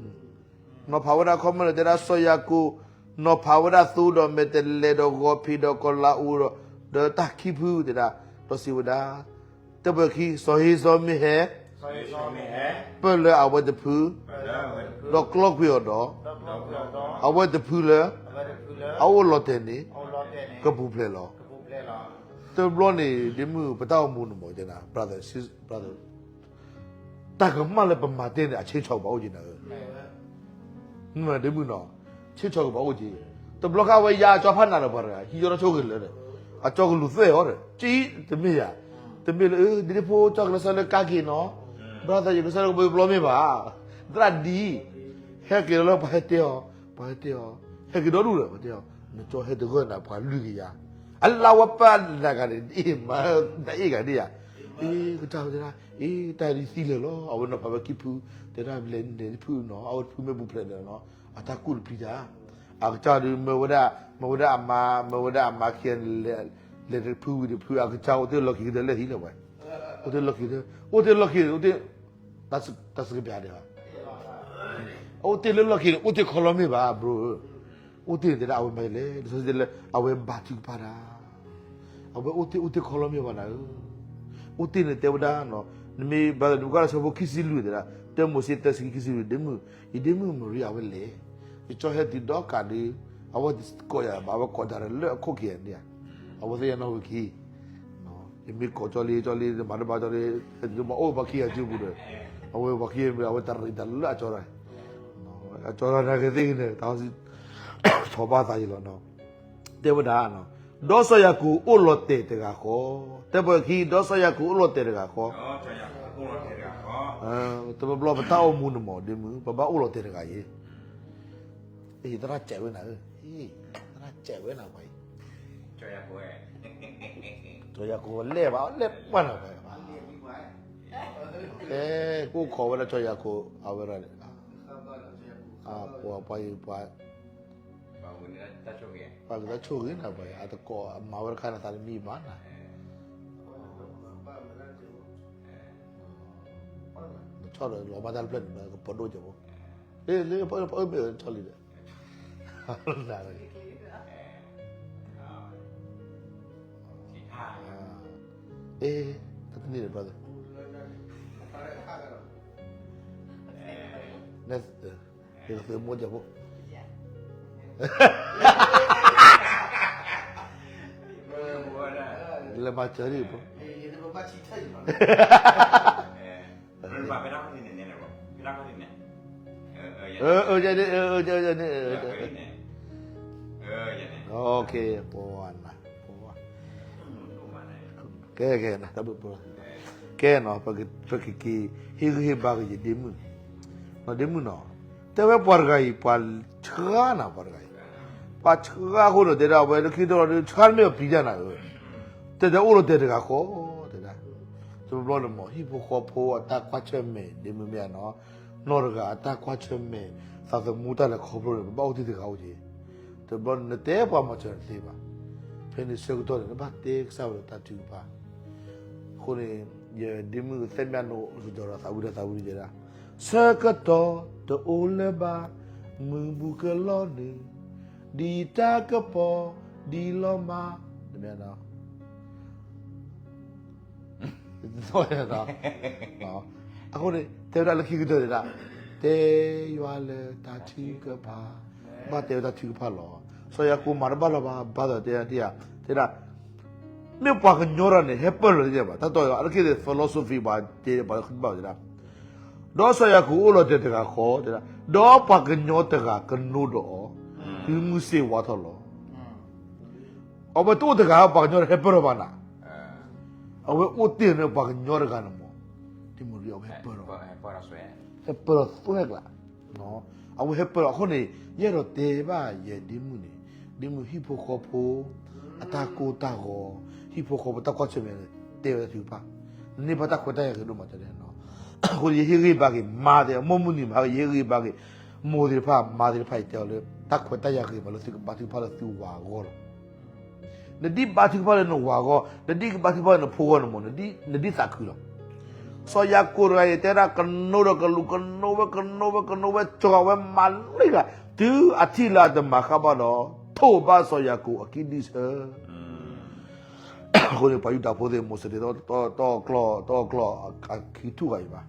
နီၤဖးဝဲဒၣ်ခီမီန့ၣ်တဲဒၣ် စီၤယၤကိာ်, နီၤဖးဝဲဒၣ်သိဒီးမဲာ်တဲးလဲးဒီးဂီၤဖံးဒီးကီၤလၤအူဒီး, ဒီးတၢ်ခံဖုတဲဒၣ်, ဒီးစံးဝဲဒၣ်, တၢ်ပၢၢ်ခံ စီၤဟ့စီမ့ၢ်ဟဲ, ပၢၢ်လၢအဝဲတဖု, ဒီးကျီကွံာ်အီၤဒီး, အဝဲတဖုလၢ, အအိၣ်လီၤတဲာ်န့ၣ်, ကပူၤဖျဲးလီၤ. တဘျီန့ၣ် ဒ့မုၣ်ပတၢ်အိၣ်မူန့ၣ်မ့ၢ်တဲနၤ brother, brother တၢ်ကမၣ်လၢပမၤတ့ၢ်န့ၣ် အဆ့ဆီကဘၣ်အိၣ်က့ၤနၤဧၢ, မ့ၢ်ဒ့မုၣ်နီၤ, ဆ့ဆီကဘၣ်အိၣ်က့ၤ, တဘျီခါအဝဲယါအကၠီဖးနးလၢပှၤတဂၤ ဟံးယီထီၣ်ဆိၣ်ဂ့ၤလၢာ်, အကၠီကလူၤသွဲၣ်အီၤဒီး ကံ တမ့ၢ်ယၤ, တမ့ၢ်လၢ ဒ်ဒ့ဖိကၠီကလၢဆၢလၢကါက့ၤနီၤ, brother ယကစၢ်လၢကဘီယူၤပျီမ့ၢ်ဘၣ်, သရၣ်ဒ်, ဟဲက့ၤလၢပှၤဟဲတဲအီၤ, ပှၤဟဲတဲအီၤ, ဟဲက့ၤဒီဒူၣ်ဒီး ပှၤတဲအီၤ, နကၠီဟဲတဂၢၢ်နၤပှၤလွံၢ်ကယၤ, အလါဝဲပၢ်နဂၤန့ၣ် အ့ၣ်မး နအ့ၣ်ဂၤဒ်ယၤ, အ့ၣ် ကစၢ်ဝဲတဲဒၣ် အ့ၣ် တၢ်ဒ်သံလၢာ်လီၤ အဝဲနီၤဖးဝဲခံဖု, တဲဒၣ်လဲၤန့ၣ်ဖုနီၤ အဝဲတဖုမ့ၢ်ပူၤဖျဲးဒီးနီၤ အတၢ်ကူၣ်တပျံၤတၢ်, အကစၢ်ဒုးမၢဝဲဒၣ် မၢဝဲဒၣ်အမါ မၢဝဲဒၣ်အမါခံဂၤန့ၣ် လဲၤတဖုဝံၤတဖု အကစၢ်အိၣ်တ့ၢ်လီၢ်ခံကတၢၢ်လၢဟံၣ်လၢၤဝဲ, အိၣ်တ့ၢ်လီၢ်ခံကတၢၢ် အိၣ်တ့ၢ်လီၢ်ခံန့ၣ် အိၣ်တ့ၢ် တၢ်စကပျးဒဲးဘၣ် အိၣ်တ့ၢ်လၢလီၢ်ခံန့ၣ် အိၣ်တ့ၢ်ခီလီမ့ၢ်ဘၣ် bro, အိၣ်တ့ၢ်န့ၣ်တဲဒၣ်အဝဲမၤလဲၣ် လံာ်စီဆှံတဲလၢ အဝဲဘါထုကဖၣ်တၢ်, အဝဲအိၣ်တ့ၢ်အိၣ်တ့ၢ်ခီလီမ့ၢ်ဘၣ်နၤဧၢ, အိၣ်တ့ၢ်န့ၣ်တဲဝဲဒၣ်, နမ့ၢ်ဘါသဒူကၣ်လၢဆၢဖိခံဆံလွံၢ်တဲဒၣ် တၢမိၤၡ့သၢဆံခံဆံလွံၢ် ဒ့မုၣ်, ယဒ့မုၣ်မရံ အဝဲလဲၤ, ယကၠီဟဲတုၤဒီကးဒုး, အဝဲကိးယၤဘၣ် အဝဲကိးတၢ်လၢအခိၣ်ခံဂၤန့ၣ်ဧါ, အဝဲသ့ၣ်ညါနီၣ်ဝံၤခံ ယမ့ၢ်ကိးကၠီလံ ကၠီလံ မၤတဘၣ်ကၠီလံ, ဟဲတုၤမ့ၢ်အိၣ်ပှၤခံဂၤစုပူၤဒီး, အဝဲပှၤခံဂၤမ့ၢ် အဝဲတရံးတၢ်လၢအကၠီတၢ်, အကၠီတၢ်နာ်က့သ့ၣ်ဂ့ၤန့ၣ် တၢ် ထီၣ်ဘၣ်သးယံၤလီၤနီၤ, တဲဝဲဒၣ်, ဒီးစီၤယၤကိာ်အိၣ်လီၤတဲာ်တဂၤဃီ, တဲပှဲၤခံ ဒီးစီၤယၤကိာ်အိၣ်လီၤတဲာ်တဂၤဃီ, တဘျီဘျီပတၢ်အိၣ်မူန့ၣ်မ့ၢ်ဒ့မုၣ် ပဘၣ်အိၣ်လီၤတဲာ်တဂၤအံၤ, သရၣ်စဲးဝဲနၤဧၢ, သရၣ်စဲးဝဲနၤပှၤအံၤ, စီၤယၤကိာ်လဲၣ်ဘၣ် လဲၣ်ပှၢ်နၤပှၤဘၣ်, ကအိၣ်ခိးဝဲဒၣ်စီၤယၤကိာ် အဝဲဒၣ်န့ၣ်, ပှၤပှၤအံၤပှၤ, ပှၤကသးဆိၣ်ဂ့ၤနၤပှၤအံၤ အတကိးအမၤဝဲတခါန့ၣ် သးတမံဘၣ်နၤ, နဆီၣ်ဒီးလီၤမၢ်တၢ်တဖျၢၣ်န့ၣ် ကပဒိၣ်ကဲဖိ, လၢလၢပအၢမ့ၢ်ဆီၣ်လံဒီး နၤ အ့ တၢ်တန့ၢ်ဒီး brother နသုမိၢ်ကၢ်ဖိ လဲၤမၤစၢၤဒံးဖိ န့ၣ် ပဝဲနၤ ကဲ ကဲ တၢ်ဘျုး ကဲနီၤ ပက့ၤက့ၤ ဟ့ၣ်ဂံၢ်ဟ့ၣ်ဘါက့ၤယဒ့မုၣ်, ဒ့မုၣ်နီၤ, တဲဝဲပှၤတဂၤအံၤ ပှၤဆှါနၤ ပှၤတဂၤအံၤ, ပှၤဆှါအဃိန့ၣ် တဲဒၣ်ဝဲလၢခံတလီၤဒုး ဆှါတမ့ၢ်ပှၤပျံၤတၢ်နၤဧၢ, တဲတဲအိၣ်လီၤတဲာ်တဂၤဃီ တဲဒၣ်, တဘျီန့ၣ်မ့ၢ် ဟံၣ်ဖိဃီဖိအတၢ်ကွၢ်ဆၢၣ်မဲာ် ဒ့မုၣ်မ့ၢ်ဧါနီၤ, နီၢ်တဂၤအတၢ်ကွၢ်ဆၢၣ်မဲာ် သးသမူတၢ်လဲၤခီဖျိန့ၣ် ပဘၣ်အိၣ်တ့ၢ်တဂၤအိၣ်က့ၤ, တဘျီန့ၣ် နတဲပှၤမၤစၢၤတသ့ဘၣ်, ဖဲန့ၣ်ဆၢကတီၢ်န့ၣ် နဘၣ်တဲကစၢ်ဝဲလၢတၢ်ထုကဖၣ် အဃိန့ၣ် ယဒ့မုၣ်သ့ၣ်မၣ်နိ ယဒီးသးဝံၣ်ဒီးသးဝံၣ်ဒီးယဲဒၣ်, ဆၢကတီၢ်တအိၣ်လၢၤဘၣ်, မုၢ်ဘူးကလီၤနုာ်, ဒ်တၢ်ကပီၤဒ်လီၤမၢ်, တမ့ၢ်နီၤ အဃိန့ၣ် တဲဝဲဒၣ်လၢခံကတၢၢ်ဒၣ်, တဲယွၤလၢတၢ်ထုကဖၣ်, ဘၣ်တဲဝဲတၢ်ထုကဖၣ်လီၤ. စီၤယၤကိာ်မၤတဘၣ်လီၤဘၣ်, ဘၣ်သးတဲဒၣ်, တဲဒၣ်, မ့ၢ်ပှၤကညီတဂၤန့ၣ် ဟဲပၢၢ်လီၤသ့ၣ်ညါဘၣ်, တၢ်တီအံၤ အါတက့ၢ်န့ၣ် philosophy ပှၤတဲပှၤလၢခံဘၣ်တဲဒၣ်, ဒီးစီၤယၤကိာ်အိၣ်လီၤတဲာ်တဂၤဃီ, တဲဒၣ်, ဒီးပှၤကညီတဂၤကနိဒီးအီၤ, တုၤမုၢ်ဆ့ၣ်ဝါထီၣ်လီၤ. အဝဲတအိၣ်တဂၤ ပှၤကညီတဂၤဟဲပၢၢ်ထီၣ်ဘၣ်နၤ, အဝဲအိၣ်တ့ၢ်န့ၣ်ပှၤကညီတဂၤန့ၣ်မ့ၢ်, ဒ်မုၢ်ရံအဝဲဟဲပၢၢ်ထီၣ်, ဟဲပၢၢ်ထီၣ်သွဲၣ်ကျါ, အဝဲဟဲပၢၢ်ထီၣ်အဃိန့ၣ် ယအဲၣ်ဒိးတဲဘၣ်ယဲဒ့မုၣ်န့ၣ်, ဒ့မုၣ်ဟံၣ်ဖိဃီဖိ အတၢ်ကိၢ်တၢ်ဂီၤ, ဟံၣ်ဖိဃီဖိတၢ်ကွၢ်ဆၢၣ်မဲာ်န့ၣ် တဲဝဲတၢ်ထုကဖၣ်, နန့ၢ်ဘၣ်တၢ်ခွဲးတၢ်ယာ်ဂ့ၤဒိၣ်မးတဲန့ၣ်, အဃိန့ၣ် ယဟ့ၣ်ဂံၢ်ဘါက့ၤ မါသ့ၣ် အမိၢ်မုၢ်နံၤမး ယဟ့ၣ်ဂံၢ်ဘါက့ၤ မိၢ်သ့ၣ်တဖၣ် မါသ့ၣ်တဖၣ် ယတဲအီၤလၢ တၢ်ခွဲးတၢ်ယာ်ဂ့ၤမးလၢသုကဘါထုကဖၣ်လၢသုဝၤအဂီၢ်လီၤ. နဒ်ဘါထုကဖၣ်လၢနဝၤအဂီၢ်, နဒ်ကဘါထုကဖၣ်လၢနဖိအဂီၢ်န့ၣ်မ့ၢ် နဒ်သးခုလီၤ. စီၤယၤကိာ်တဂၤအံၤ တဲဒၣ်ကနိဒီးကလူး ကနိဝဲ ကနိဝဲ ကနိဝဲ ကၠီဝဲမၤလံဂၤ တုၤအထံၣ်လၢအတမၤဃၣ်ဘၣ်ဒီး ထိးဘၣ်စီၤယၤကိာ်အကံၣ်ဒံၣ်ဆၢ အဃိန့ၣ် ပှၤယူဒၤဖိသ့ၣ် မိၤၡ့သ့ၣ် တအီၣ်ကျီၢ် တအီၣ်ကျီၢ် အခံထူၣ်ဂၤအံၤဘၣ်,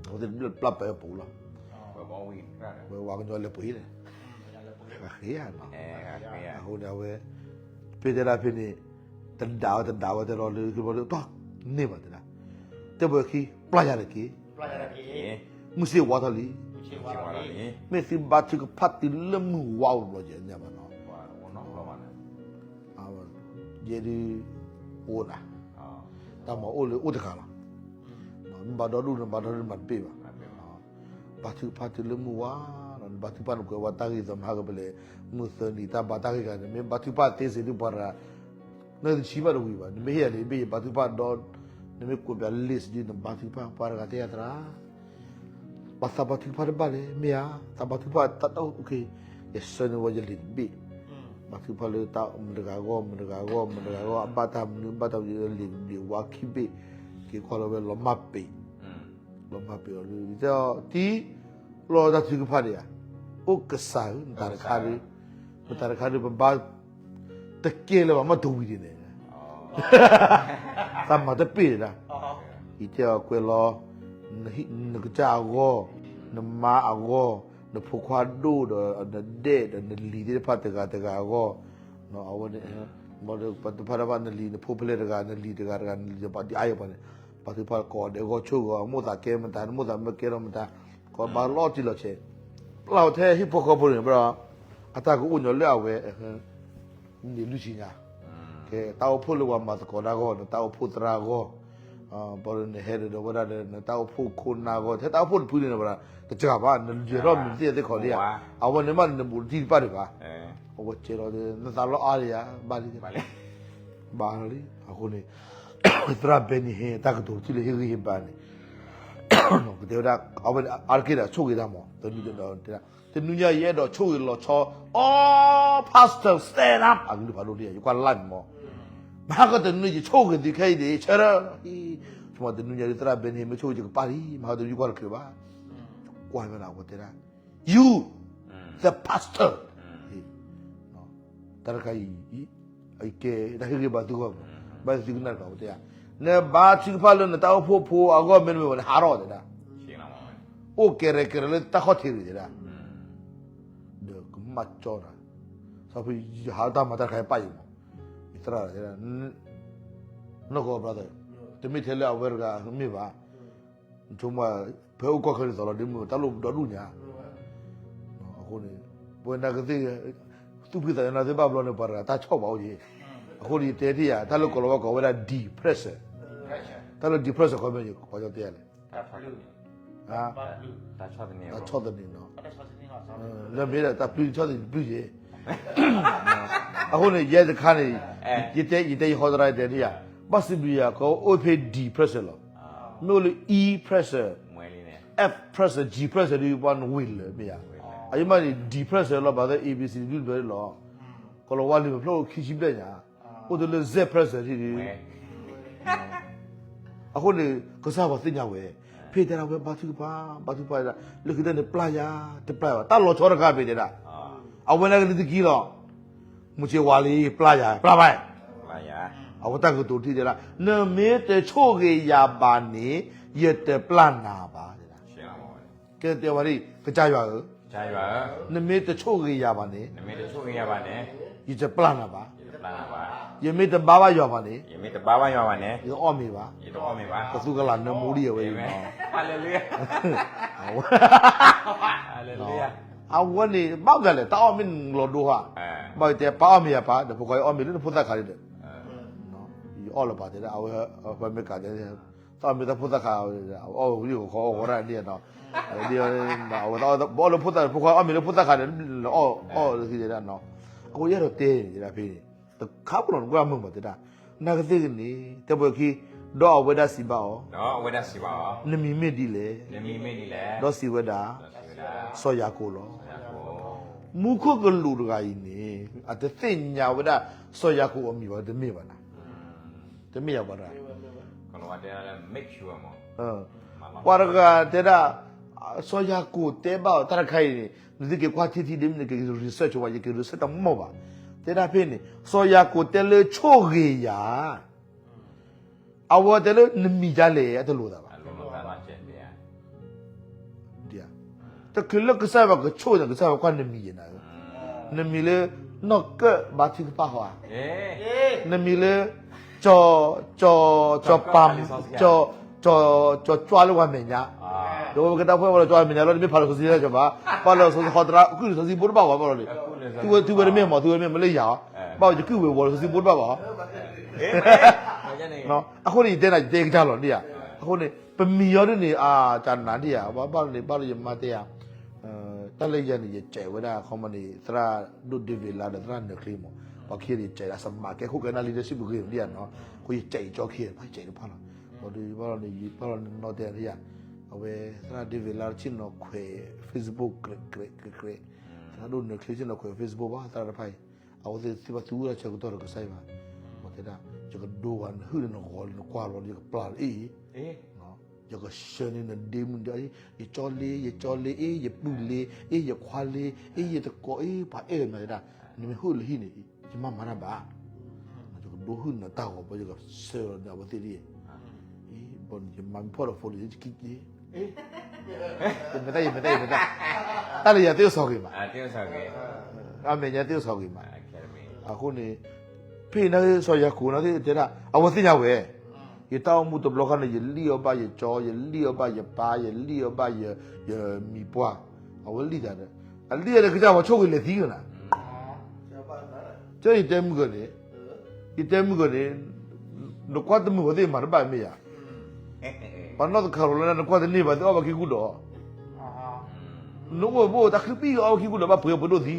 အဝဲသ့ၣ်ပျၢ်ပၢၢ်ပူၤလီၤ. ဝဲဝၤကညီလဲၤပှ့ၤလဲၣ်, ဃ့ဧါနီၤ, အဃိန့ၣ်အဝဲ ဖဲတဲဒၣ်ဖဲန့ၣ် တဒၣ်ဝဲတဒၣ်ဝဲတဲလီၤလၢ ကဘီတန့ၢ်ဘၣ်တဲဒၣ်, တဲဘၣ်ခံ ပျၢ်ယၤတက့ၢ်, မုၢ်ဆ့ၣ်ဝါထီၣ်လံ, မ့ၢ်သုဘါထုကဖၣ်တုၤလၢမုၢ်ဝါအိၣ်တဘျီကဲန့ၣ်ဘၣ်နီၤ, ယဲဒုး အိၣ်နၤ, တၢ်မၤအိၣ်လၢအိၣ်တဂၤလီၤ, မ့ၢ်ဘါဒီဒူၣ်န့ၣ် ဘါဒီဒူၣ်မၤတပ့ၢ်ဘၣ်, ဘါထုကဖၣ်တုၤလၢမုၢ်ဝါ, နဘါထုကဖၣ်နကွဲးဝဲတၢ်ဂ့ၢ်သီမဟါကပလဲၤ မုၢ်သၢနံၤ တၢ်ဘါတၢ်ဂ့ၢ်ဂၤန့ၣ် မ့ၢ်ဘါထုကဖၣ်သ့စ့ၢ်ဒုးပှၤတဂၤ နတဆံးဘၣ်တဝံၤဘၣ်, နမ့ၢ်ဟ့ၣ်ယၤန့ၣ် မ့ၢ်ယဘါထုကဖၣ်ဒီး နမ့ၢ်ကွဲးပျး list ဒ်နဘါထုကဖၣ် ပှၤတဂၤတဲယၤသရၣ် ပှၤသးဘါထုကဖၣ်တဘၣ်လဲၣ်, မ့ၢ်ဧါ, သးဘါထုကဖၣ်တၢ်အိၣ်က့ၤ, ယဆၢန့ၢ်ဝဲယလံာ်တဘ့ၣ်, ဘါထုကဖၣ်လၢတၢ်မတၤတဂၤအဂီၢ် မတၤတဂၤအဂီၢ် မတၤတဂၤအဂီၢ် အဘၣ်တၢ်မနုၤ ဘၣ်တၢ်မနုၤ လံာ်တဘ့ၣ်ဝါခံဘ့ၣ်, က့ၤကွၢ်လီၤဝဲလီၤမၢ်ပ့ၤ, လီၤမၢ်ပ့ၤအီၤလၢ တံၢ် လီၤတၢ်ထုကဖၣ်ဒံးဧါ, အိၣ်ကစၢ်ဧၢ နတၢ်တခါဒု, နတၢ်တခါဒု ပဘါ တကဲလၢၤဘၣ်မ့ၢ်တဝံၤဒံးန့ၣ်, သးမၤတပ့ၢ်ဒၣ်, ယတဲအီၤကွဲးလီၤ နကစၢ်အဂီၢ်, နမါအဂီၢ်, နဖိခွါဒိၣ်ဒီးနဒဲၣ်ဒီးနလံၤသ့ၣ်တဖၣ်တဂၤတဂၤအဂီၢ်, အဝဲန့ၣ် တဖၣ်တဖၣ်နလံၤ နဖိဖဲလဲၣ်တဂၤ နလံၤတဂၤတဂၤ နလံၤတပာ်ဒ်အါအံၤပှၤန့ၣ်, ပှၤထုကဖၣ်ကိးဂၤဒဲးအဂီၢ် ဆိၣ်ဂ့ၤအီၤ မိၣ်သးကဲမတၤ နမိၣ်သးမ့ၢ်ကဲထီၣ်မတၤ, ကိးဘၣ်လီၤတံၢ်လီၤဆဲး, ပျၢ်အီၤထဲဟံၣ်ဖိဃီဖိန့ၣ် ဘၣ်ဒီး အတၢ်ကအိၣ်ညီလၢအဝဲ န့ၣ်လွံၢ်ဆံညါ, ကဲတၢ်အိၣ်ဖှိၣ်လၢပှၤမၤသကိးတၢ်အဂီၢ် နတၢ်အိၣ်ဖှိၣ်သရၣ်အဂီၢ်, ဘၣ်ဒီးနဟဲဒီးဝဲဒၣ်ဒီး နတၢ်အိၣ်ဖှိၣ်ခိၣ်နၢ်အဂီၢ် ထဲတၢ်အိၣ်ဖှိၣ်တဖုန့ၣ် နဘၣ်တစှၤဘၣ် နယဲၤထီၣ်မံၤသ့ၣ်သ့ၣ်ခီဒံးဧါ, အဝဲန့ၣ်ဘၣ်နဘူးတထံၣ်တပၣ်ဒံးဘၣ်, အဝဲကဲလီၤ နသးလီအါဒံးဧါ ဘၣ်လံ, ဘၣ်လီၤလံ အဃိန့ၣ် သရၣ်ဘဲနံၤဟ့ တၢ်ကတိၤတထံၣ်လၢဟ့ၣ်ဂံၢ်ဟ့ၣ်ဘါန့ၣ်, ကတဲဝဲဒၣ် အဝဲအါတက့ၢ်ဒီးဆိၣ်ဂ့ၤတၢ်မး, တနံၤညါယအဲၣ်ဒိးဆိၣ်ဂ့ၤလီၤဆီ all pastor stand up အကလုၢ်ဖးဒိၣ်လံ ယကွၢ်လၢ်န့ၣ်မး, မဟါကတနွံယဆိၣ်ဂ့ၤသုခဲအံၤဒ် ဆၢထၢၣ်, ဆိမိၣ်တနွံညါဒ်သရၣ်ဘဲနံၤဟ့ မ့ၢ်ဆိၣ်ဂ့ၤယကပၢ်လံ မဟါကတနွံယကွၢ်တချုးဘၣ်, ကွၢ်ဝဲဒၣ်အဝဲတဲဒၣ် you the pastor, တၢ်တခါအံၤ ကဲတၢ်ဟ့ၣ်ဂံၢ်ဘါသုဂီၢ်မး, ဘၣ်သုကနၣ်တက့ၢ် အဝဲတဲ, နဘါထုကဖၣ်လၢနတၢ်အိၣ်ဖှိၣ်ဖိအဂီၢ်မ့တမ့ၢ်ဝဲန့ၣ် ဟးထီၣ်တဲဒၣ်, အိၣ်ကဲရဲၣ်ကဲရဲၣ်လၢတၢ်ခီၣ်ထံးရံၣ်တဲဒၣ်, ဒီးကမၣ်ကၠီနၤ, စီဖုယဟးလၢတၢ်မၤတၢ်တခါအံၤပၣ်ယံၤမး, ယသရၣ်တဲဒၣ်, နီၢ်ကီၢ် brother, တမ့ၢ်ထဲလၢအဝဲတဂၤမ့ၢ်ဘၣ် နဆိကမိၣ် ဖဲအိၣ်ကီၢ်ခဲန့ၣ်သိးလီၤဒ်မုၢ် တၢ်လိၣ်ဒီဒူၣ်ညါ, အဃိန့ၣ် ပဝဲနာ်က့သ့ၣ် သူၣ်ဖှံသးညီနာ်က့သ့ၣ်ဘၣ်ဘျီန့ၣ် ပှၤတဂၤတၢ်ဆီၣ်ဘၣ်အိၣ်က့ၤ, အဃိန့ၣ် ယတဲထံၣ်ယၤ တၢ်လၢကိးလီၤဝဲကိးဝဲဒၣ် depression, တၢ်လၢ depression ခီပညီန့ၣ် ပှၤကတဲယၤလဲၣ်, တၢ်ဆီၣ်သနံးနီၤ, လၢမ့ၢ်ဒၣ်တၢ်ပျုၢ်ဆီၣ်သနံးတပျုၢ်က့ၤ အဃိန့ၣ် ယဲတခါန့ၣ် ယတဲ ယတဲယဟီသရၣ် ယတဲန့ၣ်ယၤ ဘၣ်စံးဘျုးယၤ ကအိၣ်ဖဲ depression လီၤ. မ့ၢ်အိၣ်လၢ E pressure, F pressure, G pressure ဒ်ပှၤနဝ့ၢ်လၢမ့ၢ်ယၤ, အယမ့ၢ်န့ၣ် depression လီၤ ဘၣ်သ့ A B C ဒ်ဘျၢလီၤ, ကလီၤဝါလံာ်မဖျိၣ်ခံဆံဘျဲၣ်ညါ, အိၣ်တလၢ Z pressure ဒ် အဃိန့ၣ် ကစၢ်ပှၤသ့ၣ်ညါဝဲ, ဖဲတဲဒၣ်ဝဲဘါထုကဖၣ် ဘါထုကဖၣ်ဒၣ် လၢခံတၢ်န့ၣ်ပျၢ်ယၤ တပျၢ်ဘၣ် တၢ်လီၤဆီတခါဖဲတဲဒၣ်, အဝဲနာ်က့ၤလံတကံလီၤ, မုၢ်ဆ့ၣ်ဝါလံ ပျၢ်ယၤ ပျၢ်ဘၣ်, အဝဲတၢ်ကတိၤတထံၣ်တဲဒၣ် နမ့ၢ်တဆိၣ်ဂ့ၤယၤဘၣ်န့ၣ် ယတပျၢ်နၤဘၣ်, ကဲတဲဝဲဒၣ် ကစၢ်ယွၤဧၢ နမ့ၢ်တဆိၣ်ဂ့ၤယၤဘၣ်န့ၣ်, ယတပျၢ်နၤဘၣ်, ယမ့ၢ်တဘါဘၣ်ယွၤဘၣ်န့ၣ်, ယအီၣ်မ့ၤဘၣ်, ကသူကလးနၢမူဒံးအဝဲအံၤ, အဝဲန့ၣ် ဘၣ်မနုၤလဲၣ် တၢ်အီၣ်မ့ၢ်လီၤဒိဧါ, ဘၣ်တဲပၢ်အီၣ်မ့ၤယၤပၢ် ဒီးဖိခွါအံၤအီၣ်မ့ၤလၢနဖိသၣ်ခါဒီး ယအီၣ်လၢၤပၢ်တဲဒၣ် အဝဲ ဖဲမ့ၢ်ကးတဲ တၢ်အီၣ်မ့ၤတၢ်ဖိသၣ်ခါ အီၣ်ဝံၤဃီအီၣ်ဃီဒၣ်န့ၣ်နီၤ, အဝဲအီၣ်လၢဖိသၣ် ဖိခွါအီၣ်မ့ၤလၢဖိသၣ်ခါန့ၣ် လၢအီၣ်အီၣ်လၢသံတဲဒၣ်နီၤ, အဃိယအဲၣ်ဒိးတဲန့ၣ်တဲဒၣ်ဖဲန့ၣ် တခါပလီၢ်နကွၢ်မုာ်မးတဲဒၣ်, နာ်က့သ့ၣ်ဂ့ၤန့ၣ် တဲပှဲၤခံ ဒီးအဝဲဒၣ်စံးဘၣ်အီၤ, နမံၤမ့ၢ်ဒ်လဲၣ်, ဒီးစံးဝဲဒၣ် စီၤယၤကိာ်လီၤ. မူခိၣ်ကလူးတဂၤအံၤန့ၣ် အတသ့ၣ်ညါဝဲဒၣ် စီၤယၤကိာ်အမံၤဘၣ် တမ့ၢ်ဘၣ်နၤ, တမ့ၢ်ယၤပှၤတဂၤ, ပှၤတဂၤတဲဒၣ် စီၤယၤကိာ်တဲဘၣ်အီၤ တၢ်တခါအံၤန့ၣ် နသုက့ၤကွၢ်ထံထံဒ်မ့ၢ်နက့ၤ research ဝဲ ယက့ၤ research တၢ်မီၢ်ဘၣ်, တဲဒၣ်ဖဲန့ၣ် စီၤယၤကိာ်တဲလၢဆိၣ်ဂ့ၤယၤ အဝဲတဲလၢနမံၤဒ်လဲၣ် အတလိၣ်သးဘၣ်, တချုးလၢကစၢ်ယွၤကဆိၣ်န့ၣ် ကစၢ်ယွၤကွၢ်နမံၤယဲနၤဧၢ, နမံၤလၢ နီၢ်ကၢၣ်ဘါထုကဖၣ်ဟီဧါ, နမံၤလၢ ကၠီ ကၠီ ကၠီပၤ ကၠီ ကၠီကွၢ်လၢပှၤမဲာ်ညါ, ဒီးဝဲပကတၢၢ်ဖဲပှၤလၢကၠီမဲာ်ညါလီၤ တမ့ၢ်ဖးလီၤစီဆှံတၢ်ကၠီဘၣ်, ပှၤလၢစီဆှံဟီတရါ ကုၢ်လၢစီဆှံဘိတဘၣ်ဘၣ်ဘၣ်လီၤန့ၣ်, သုဝဲသုဝဲတမ့ၢ်မး သုဝဲမ့ၢ်မ့ၢ်လၢယၤ, ဘၣ်ယကုၢ်ဝဲဝီၤလၢစီဆှံဘိတဘၣ်ဘၣ် အဃိန့ၣ် ယတဲနၤ ယတဲကစၢ်လီၤန့ၣ်ဧါ, အဃိန့ၣ် ပမံၤယီၤဒ်န့ၣ် အကနၤဒ်ဧါ, ဘၣ်ဘၣ်လီၤန့ၣ် ဘၣ်လီၤယမါတဲဧါ, တၢ်လၢယၤန့ၣ် ယစဲးဝဲဒၣ် ခီမီန့ၣ် သရၣ်ဒိၣ်ဒ့ဝ့ၤလါဒီးသရၣ်နၢၤချ့မး, ပှၤခံဂၤန့ၣ် ယကဲးဒၣ်စမးကဲခိၣ်ကဲနၢ်လံဒီး စံးပဂ့ၤဒ်ယါနီၤ, အဃိယကဲးယကၠီခံဂၤ ယကဲးတဖၣ်လီၤ. ဘၣ်ဒီး ဘၣ်လီၤန့ၣ် ဘၣ်လီၤန့ၣ် နီၢ်တဲဒ်ယါ, အဝဲ သရၣ်ဒ့ဝ့ၤလါတဆ့ၣ်နီၤခွဲး Facebook ကြဲးကြဲးကြဲးကြဲး, သရၣ်ဒိၣ်နၢၤချ့ဆ့ၣ်နီၤခွဲး Facebook ဘၣ် သရၣ်တဖၣ်အံၤ, အဝဲသ့ၣ်ဘၣ်သူဝဲဒၣ်ဆၢကတီၢ်ဒီးကစၢ်ယွၤဘၣ်, အဝဲတဲဒၣ် ယကဒိဝဲနဟုၣ်လၢနဂီၤလၢနကွၢ်လီၤ ယကပျၢ်လီၤအ့ၣ် ယကဆှၢန့ၢ်နဒ့မုၣ်ဒ့, ယကၠီလ့ ယကၠီလ့ အ့ၣ် ယပုၢ်လ့ အ့ၣ် ယခွါလ့ အ့ၣ် ယတကိး အ့ၣ် ပှၤအဲၣ်လၢနၤတဲဒၣ်, နမ့ၢ်ဟုၣ်လၢဟံၣ်န့ၣ် ယမၤမၤတၢ်ဘၣ်, ယကဒိဟုၣ်နၤတၢ်ဂီၤဘၣ် ယကဆှၢလီၤန့ၣ် အဝဲသ့ၣ်ဒ်, ဘၣ်ယမၤမ့ၢ်ဖီၣ်ဒီး phone န့ၣ် ယကံက့ ယမဲာ်တၢ် ယမဲာ်တၢ် ယမဲာ်တၢ်, တၢ်လၢယၤသ့ၣ်အိၣ်ဆီဂ့ၤမး, အမဲာ်ညါသ့ၣ်အိၣ်ဆီဂ့ၤမး, အဃိန့ၣ် ဖဲအံၤန့ၣ် စီၤယၤကိာ်န့ၣ်တဲဒၣ် အဝဲသ့ၣ်ညါဝဲ, ယတၢ်အိၣ်မူတဘျီခါန့ၣ် ယလံၣ်အီၣ်ဘၣ်ယကၠီ ယလံၣ်အီၣ်ဘၣ်ယပၢ် ယလံၣ်အီၣ်ဘၣ်ယ ယမံၤပှၢ်, အဝဲလံၣ်တၢ်ဒီး အလံၣ်အီၣ်ဒီးကစၢ်ပှၤဆိၣ်ဂ့ၤလဲၤသံကနၤ ကၠီယတဲမုၢ်ဂၢၢ်န့ၣ်, ယတဲမုၢ်ဂၢၢ်န့ၣ်, နကွၢ်တမုာ်ဝဲသ့ၣ်မၤတဘၣ်မ့ၢ်ယၤ, ပှၤနီၢ်သခးရိၤလၢနကွၢ်တန့ၢ်ဘၣ်သ့ၣ်အီၣ်ဘၣ်ခံကူဒီး, နအိၣ်ဘၣ်အိၣ်တၢ်ခုပံၣ်အီၣ်ဘၣ်ခံကူဒီးဘၣ်ပှဲၤပဒိၣ်သံ,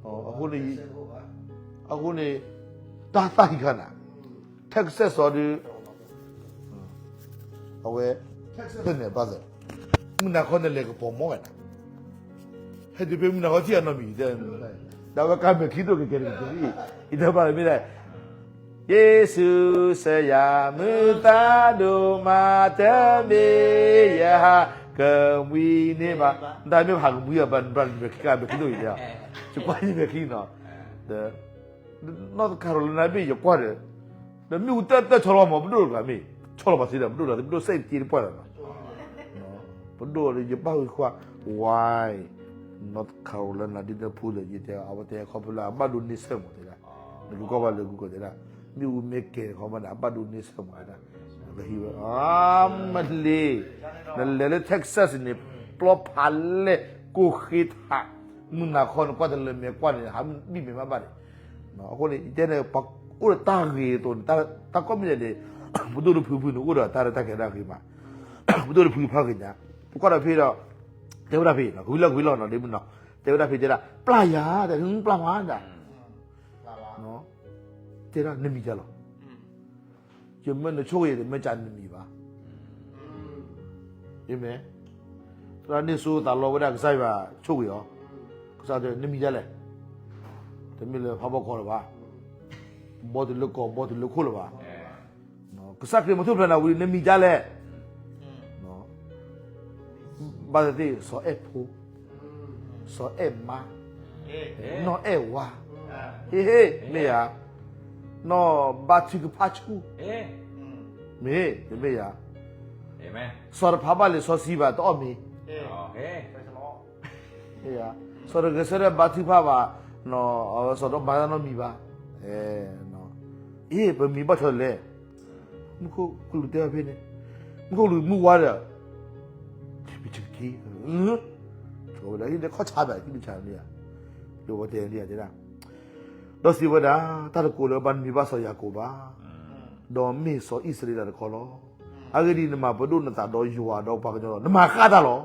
အဃိန့ၣ်, အဃိန့ၣ်, တၢ်သၣ်ခံခါနၤ, Texas စီၤဒုး အဝဲ Texas န့ၣ်ဘၣ်သ့ၣ်, မုၢ်နၤခီနလဲၤကပီၤမီၢ်ဝဲဒၣ်, ဟဲတုၤဖဲမုၢ်နၤခီထံၣ်အနီတမံၤ, ဒီးအဝဲကါမဲာ်ချံဒိၣ်ကဲကဲတက့ၢ်, ယတဘၣ်မ့ၢ်ဒၣ်, ယ့ၣ်ၡူးစၢယၤမုာ်သးဒိၣ်မး တမ့ၢ်ယဟးကမှံန့ၣ်ဘၣ်, တၢ်မ့ၢ်ဟးကမှံအဘၣ် နဘၣ်မဲာ်ချံကါမဲာ်ချံဒိၣ်အံၤ, ယကွၢ်ယမဲာ်ချံနီၤ, ဒီး နီၢ်သခးရိၤလၢနဘ့ၣ်ယကွၢ်ဒီး, ဒီးမ့ၣ်အူတၢၢ်တၢၢ်ဆီလီၤမး ပဒိၣ်တဂၤမ့ၢ်, ဆီလီၤပှၤသ့ဒီး ပဒိၣ်တဂၤသ့ ပဒိၣ်စဲအံၤတ့တပှၢ်လီၤနီၤ, ပဒိၣ်ဒီးယဘၣ်ဝံၤကွၢ်, ဝါ, နီၢ်သခးရိၤလၢနဒ်နဖူဒီး ယတဲ အဝဲတဲခီဖျိလၢအဘၣ်ဒိန့ဆၢၣ်မးတဲဒၣ်, နကကွၢ်ဘၣ်လၢဂုၢ်ကီၢ်တဲဒၣ်, မ့ၣ်အူမ့ၢ်ကဲၤခီမးန့ၣ် အဘၣ်ဒိန့ဆၢၣ်မးတဲဒၣ်, နကဟံးဝဲ, မ့ၢ်လ့, နလဲၤလၢ Texas န့ၣ် ပျီဖးလဲၢ်ကိၢ်ဃ့ထး, မုၢ်နၤခီနကွၢ်တလၢမဲာ်ကွၢ်န့ၣ် ဟးဘံၣ်မဲာ်မးဘၣ်န့ၣ်, အဃိန့ၣ် ယတဲန့ၣ် ပှၤအိၣ်ဒီးတၢ်ဂ့ၤအသိးန့ၣ် တၢ်ကိးမံၤဒဲးန့ၣ် ပဒိၣ်တဖုဖုန့ၣ် အိၣ်ဒီးတၢ်ရဲၣ်တၢ်ကျဲၤတၢ်ဂ့ၤမး, ပဒိၣ်တဖုဖးဂ့ၤညါ, ပကွၢ်ဒီးဖဲဒီး, တဲဝဲဒၣ်ဖဲနီၤ ကဝံၤလီၤကဝံၤလီၤနီၤ ဒ်မုၢ်နီၤ, တဲဝဲဒၣ်ဖဲတဲဒၣ် ပျၢ်ယၤ တဲ ပျၢ်မးဒၣ်, တဲဒၣ်နမံၤဒ်လဲၣ်, ယမၢနဆိၣ်ဂ့ၤ မ့ၢ်ကနမံၤဘၣ် အၤမ့ၣ်, သရၣ်န့ၣ်စိသးလီဝဲဒၣ်ကစၢ်ယွၤဆိၣ်ဂ့ၤအီၤ, ကစၢ်တဲနမံၤဒ်လဲၣ်, တမ့ၢ်လၢဖးဘီကီးလၢၤဘၣ်, ဘီတုၤလၢကီး ဘီတုၤလၢခိၣ်လၢၤဘၣ်, ကစၢ်ခရံာ်မၤထူၣ်ဖျဲးနၤဝံၤ နမံၤဒ်လဲၣ်, ဘၣ်သ့ၣ်သ့ၣ် စီၤအဲၣ်ဖိ, စီၤအဲၣ်မါ, နီၢ်အဲၣ်ဝါ, ဟ့ၣ်ဟ့ၣ် မ့ၢ်ဧါ, နီၢ်ဘါထုကဖၣ်ဆူၣ်, မ့ၢ် တမ့ၢ်ဧါ, စီၤတဖးဘၣ်လံာ်စီဆှံဘၣ်တအီၣ်မ့ၤ, စီၤတဂဲၤဆၢထၢၣ်ဘါထုကဖၣ်ဘၣ်, စီၤတဘါတၢ်နီတမံၤဘၣ်, အ့ ပမံၤဘၣ်ဆီတလဲၣ်, မူခိၣ်ကလူးတဲဘၣ်ဖဲန့ၣ်, မူခိၣ်ကလူးမုၢ်ဝါဒီး, ထံပကထံ, ဝဲဒၣ်ခီၣ်ဆါဘၣ် ထံပဆါန့ၣ်ဧါ, ဒီးဝဲတဲန့ၣ်ဧါတဲဒၣ်, ဒီးစံးဝဲဒၣ်, တၢ်တကိးလၢဘၣ်နမံၤဘၣ်စီၤယၤကိာ်ဘၣ်, ဒီးမ့ၢ်စီၤအံၣ်စရ့လးတခီလီၤ. အဂ့ၢ်ဒ်အံၤ, နမၤပဒိၣ်နသးဒီးယွၤဒီးပှၤကညီလီၤ. နမၤဃၣ်တၢ်လီၤ.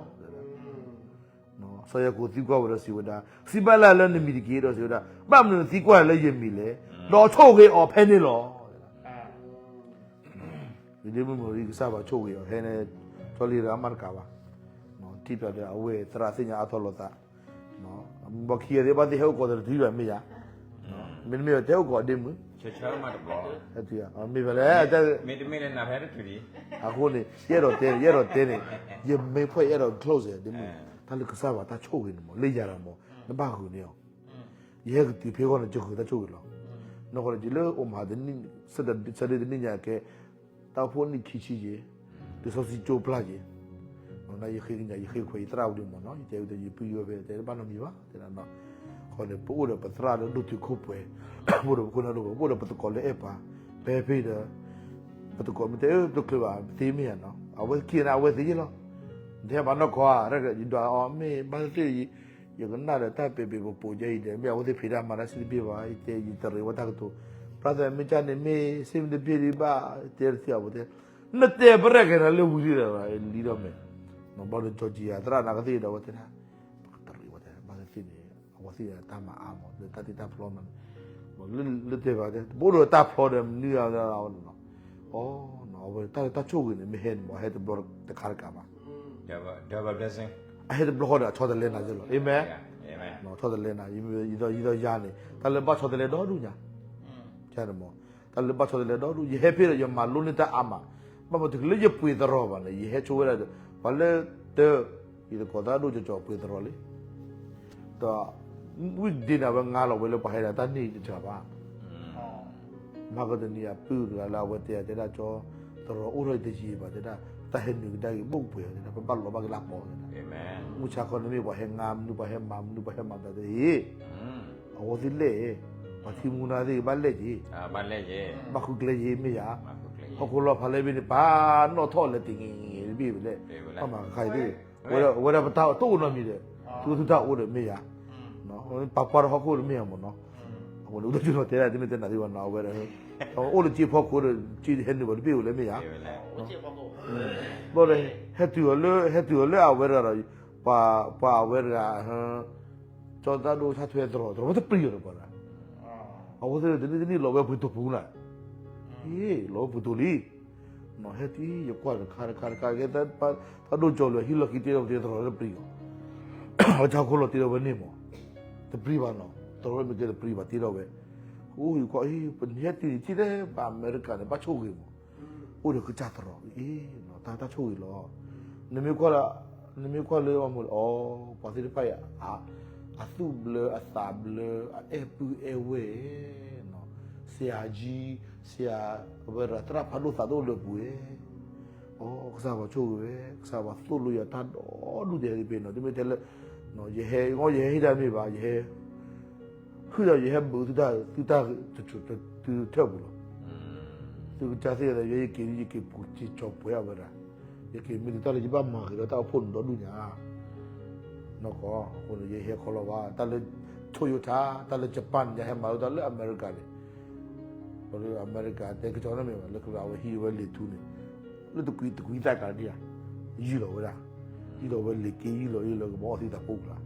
စီၤယၤကိာ်သံကွၢ်ဝဲဒီးစံးဝဲဒၣ်, စံးဘၣ်ယၤလၢနမံၤတက့ၢ်. ဒီးစံးဝဲဒၣ်, ဘၣ်မနုၤနသံကွၢ်ယၤလၢယမံၤလဲၣ်. ဒီးဆိၣ်ဂ့ၤအီၤဖဲန့ၣ်လီၤ. ဒ်မုၢ်မုၢ်အံၤ ကစၢ်ဘၣ်ဆိၣ်ဂ့ၤအီၤ ဟဲန့ၣ် ကၠီလံတဂၤမးတကးဘၣ်, ထံၣ်ဖျါဒီးအဝဲသရၣ်သ့ၣ်ညါအါထီၣ်လိာ်သး, ဘၣ်ခံဂၤသ့ၣ် ဘၣ်သ့ၣ်ဟဲအိၣ်ကိးသးတတုၤဘၣ်မ့ၢ်ယၤ, မ့တမ့ၢ်ဘၣ်တဟဲအိၣ်ကိးဒ့မုၢ်, မ့ၢ်ဖဲလဲၣ်, အဃိန့ၣ် ယအဲၣ်ဒိးတဲန့ၣ် ယအဲၣ်ဒိးတဲန့ၣ်, ယမ့ၢ်ဖှဲၣ်ယအဲၣ်ဒိး close ဒ့မုၢ်, တၢ်လၢကစၢ်ဘၣ်တၢ်ဆိၣ်ဂ့ၤန့ၣ်မး လၢယၤဒီးမး နဘၣ်ဂုာ်န့ၢ်အီၤ, ယဟဲကတုၤဖဲအဂီၢ်န့ၣ် ယဂုာ်တၢ်ဆိၣ်ဂ့ၤလီၤ. နီၢ်ကီၢ်န့ၣ် ယလၢအိၣ်မး ဆၢဒ့တနံၣ်ညါကဲ တၢ်အိၣ်ဖှိၣ်နံၣ်ခံဆံယဲၢ်, လံာ်စီဆှံကၠိပျၢ်ယဲၢ်, ယဃ့ကညး ယဃ့ခွဲး ယသရၣ်ဝံၤဒံးမးနီၤ, ယတဲဝံၤဒီး ယပုၢ်ယဝဲၢ်ဖဲ တဲတဘၣ်နီတမံၤဘၣ်, တဲဒၣ်နီၤ, ခီန့ၣ် ပအိၣ်ဒီးပသရၣ်လၢဒိၣ်တုာ်ခိၣ်ပှဲၤ, ပအိၣ်ဒီးပခိၣ်နၢ်ဒိၣ်ပှဲၤ, ပအိၣ်ဒီးပသကိးလၢအဲၣ်ပှၤ, ဖဲဖဲဒီး ပသကိးမ့ၢ်တဲ တချုးဘၣ် ပသ့မ့ၢ်ဧါနီၤ, အဝဲသ့ၣ်ခံဂၤန့ၣ် အဝဲသ့ၣ်ယဲၢ်လီၤ, နဟဲမၤနီၢ်ကီၢ်ဧါ, ယဒွးအီၤ မ့ၢ်ဘၣ်သ့ၣ်သ့ၣ် ယကနၣ်ဒီးတၢ်ပဲာ်ပဲာ်ပိာ်ပိာ်ယဲအံၤဒီး မ့ၢ်အဝဲသ့ၣ်ဖံးတၢ်မၤတၢ်စံးတဘ့ၣ်ဘၣ်, ယတဲယတရံးဝဲတၢ်ကတိၤ, ပြၢ်သးမ့ၢ်ကၢ်န့ၣ်မ့ၢ် စ့မ့ၢ်တဘ့ၣ်ဒံးဘၣ်, တဲတသ့အဝဲတဲ, နတဲပရဲၣ်ကဲနၤလၢဝံၤလံဒီး လံဒီးမဲာ်, ဘၣ်ဒီးကၠီကံယၤ သရၣ်နာ်ကသ့ၣ်ဒီး အဝဲတဲဒၣ်, ပကတရံးဝဲတဲ ဘၣ်သ့ၣ်သ့ၣ်န့ၣ် အဝဲ တၢ်မၤအါမး လၢတၢ်သ့တၢ်ဖျီမးန့ၣ်, လၢတဲဘၣ် ပအိၣ်ဒီးတၢ်ဖျီဒီးမနုၤအါ, အဝဲတၢ်လၢတၢ်ဆိၣ်ဂ့ၤန့ၣ် မ့ၢ်ဟဲန့ၣ်မး ဟဲတဘျီတခါတကးဘၣ်, အဟဲတဘျီဃီဒီး အဆီတလဲနၤလီၤ, အၤမ့ၣ်, ဆီတလဲနၤ, ဒီးယၤန့ၣ် တၢ်လၢဘၣ်ဆီတလဲဒီဒူၣ်ညါ, န့ၣ်မး, တၢ်လၢဘၣ်ဆီတလဲဒီဒူၣ် ယဟဲဖဲဒီး ယမၤလိန့ၢ်တၢ်အါမး, ဘၣ်မနုၤတချုးလၢယပှ့ၤသရိာ်ဘၣ်န့ၣ် ယဟဲဆိဝဲဒၣ်ဒီး ပှၤလၢတၢ် ယသကိးသၣ်ဒိၣ်ကၠီကၠီပှ့ၤသရိာ်လံ, ဒီး ဝံၣ်ဒ့န့ၣ် အဝဲငါလီၤဝဲလၢပှၤဟဲဒၣ်တၢ်န့ၢ်တကးဘၣ်, မၤကတနံၤအပုၢ်တဂၤလၢအဝဲတဲယၤတဲဒၣ်ကၠီ, သရိာ်အိၣ်ထီၣ်တယံာ်ဘၣ်တဲဒၣ်, တၢ်ဟဲနုာ်ကဒါက့ၤဘိၣ်ပှဲၤတဲဒၣ် ပဘၣ်လီၤဘၣ်ကလၢပီၤတဲဒၣ်, မုၢ်ဆါခီန့ၣ်မ့ၢ်ပှၤဟဲငါမနုၤ ပှၤဟဲမၤမနုၤ ပှၤဟဲမၤတၢ်တဟ့ၣ်, အဝဲသ့ၣ်လဲၣ်, ပှၤထံမူနၤသ့ၣ်ဘၣ်လဲၣ်က့ၤ, ဘၣ်ဃုကျဲယ့ၤမ့ၢ်ယၤ, ဟီၣ်ခိၣ်လီၤဖးလဲၣ်ဘ့ၣ်န့ၣ် ပာ်နီၣ်ထီၣ်လဲၤတ့ၢ်တ့ၢ်တဘ့ၣ်ဝဲလဲၣ်, ပှၤမၤကခါအံၤသ့ၣ်, ဝဲဒၣ်ပတၢ်တအိၣ်နီတမံၤဒီး, သုသုတၢ်အိၣ်ဒီးမ့ၢ်ယၤ, ပာ်ပှၤဒီးဟီၣ်ခိၣ်ဒီးမ့ၢ်ယၤမ့ၢ်နီၤ, အဃိန့ၣ် အိၣ်တကၠိနီၤတဲဒၣ် တမ့ၢ်တဲနၤသ့ဘၣ်နီၤ အဝဲဒၣ်, အိၣ်လၢစ့ဖီခိၣ်ဒီး စ့ဟဲနုာ်ဘၣ်တဘ့ၣ်ဝဲလဲၣ်မ့ၢ်ယၤ, ဘၣ်ဒီး, ဟဲတုၤအီၤလၢ ဟဲတုၤအီၤလၢအဝဲတဂၤဒီး, ပှၤအဝဲတဂၤ, ကၠီသၣ်ဒိၣ်ထါထွဲသရိာ် သရိာ်ဝဲတပျံၤအီၤဒီးပှၤ, အဝဲသ့ၣ်တနံၣ်တနံၣ်လီၤဝဲပှ့ၤတိာ်ပူၤနၤ, လီၤဝဲပှ့ၤတိာ်လံ, ဟဲတံၤ ယကွၢ်တခါတခါတခါ ကဲသၣ်ဒိၣ်ကၠီလၢဟံၣ်လီၢ်ခံတ့ထီၣ်ဝဲသ့ၣ်သရိာ်လၢပျံၤအီၤ, အဝဲဆၣ်ခိၣ်လီၤတ့ထီၣ်ဝဲန့ၣ်မး, တပျံၤဘၣ်နီၤ သရိာ်မ့ၢ်ကဲတပျံၤဘၣ်တ့ထီၣ်ဝဲ, အိၣ်ယကွၢ်အံၤ ပန့ၢ်ဟဲတံၤန့ၣ်ထံၣ်လၢပှၤအမဲရကၤန့ၣ် ဘၣ်ဆိၣ်ဂ့ၤမး, အိၣ်ဒီးကစၢ်သရိာ်အံၤ, တၢ်တၢ်ဆိၣ်ဂ့ၤလီၤ, နမ့ၢ်ကွၢ်လၢ, နမ့ၢ်ကွၢ်လၢအမူလၢအီၤ ပှၤသ့ၣ်တဖၣ်အံၤ, အသူၣ်ဘျၢအသးဘျၢ အအဲၣ်ပုၢ်အဲၣ်ဝဲၢ်, ဆရာကြီး, ဆရာ, အဝဲဒၣ်သရၣ်ဖးဒိၣ်သးဒိၣ်လၢပှဲၤ, အိ ကစၢ်ပှၤဆိၣ်ဂ့ၤဝဲ, ကစၢ်ပှၤသိၣ်လိယၤတၢ်ဒီဒူၣ်တဲဟဲသ့ၣ်ဖဲနီၤ တမ့ၢ်ထဲလၢ, ယဟဲ, ယဟဲဟ့ၣ်တၢ်မ့ၢ်ဘၣ် ယဟဲ ဟုၣ်ဒီးယဟဲဘုးသုတၢ်, သုတၢ်, သုထၢၣ်ပူၤလီၤ, သုကစၢ်သ့ၣ်ဒီး ယဲယက့ၤ ယက့ၤပူၤစ့ၢ်ကီးပှဲၤအဝဲဒၣ်, ယက့ၤမ့ၢ်တၢ်လၢယဘၣ်မၤဂ့ၤဒီးတၢ်အိၣ်ဖှိၣ်န့ၣ်ဒီဒူၣ်ညါ, နီၢ်ကီၢ်, အဃိန့ၣ် ယဟဲခီလီၤဘၣ် တၢ်လၢ Toyota တၢ်လၢ Japan န့ၣ် ယဟဲမၤလိတၢ်လၢအမဲရကၤန့ၣ်, အမဲရကၤတဲကစီၣ်န့ၣ်မ့ၢ်ဘၣ် လၢကရၢအဝဲဟံးဝဲလံာ်ထူန့ၣ်, လၢတကွံတကွံသၣ်ကးဒံဧါ, ယုၢ်လီၤဝဲဒၣ်, ယုၢ်လီၤဝဲလံာ်က့ ယုၢ်လီၤအံၤလၢကဘီအီသံးသးပူၤကလါ,